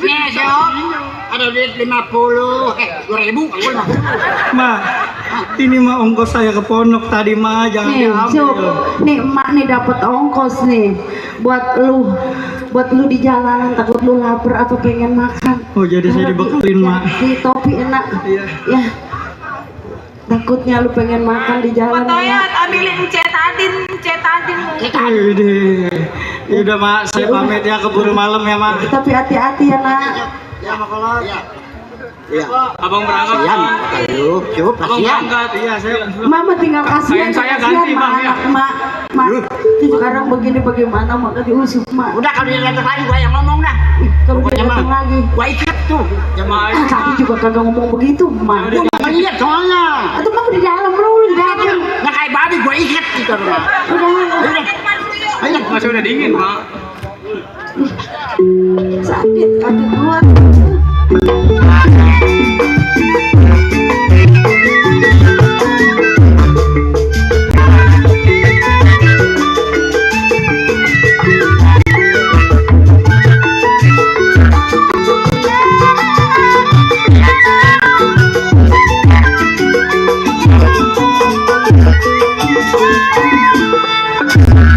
Nih, Sob. Ada ada duit 50. 2.000 aku 50. Ma, ini mah ongkos saya ke pondok tadi mah, jangan Nih, Cuk, diambil. nih emak nih dapat ongkos nih buat lu di jalanan, takut lu lapar atau pengen makan. Oh, jadi saya dibekelin, Mak. Di topi enak. Ya. Takutnya lu pengen makan di jalan. Fotonya ambilin cetadin. Ya udah, Mak, saya pamit ya, keburu malam ya, Mak. Tapi hati-hati ya, Nak. Abang berangkat. Cukup, Abang kasihan. berangkat. Iya, saya Mama tinggal kasihan, Saya ganti, Bang, ya. Mak. Itu sekarang begini bagaimana mak diusir mak. Udah kalau dia datang lagi gua yang ngomong dah. Kalau dia datang lagi. Gua ikat tuh. Tadi juga kagak ngomong begitu mak. Gua nggak lihat soalnya. Itu mah di dalam lu di dalam. Nggak kayak babi gua ikat gitu. Udah. Masih udah dingin, Mak. Sakit kaki gua.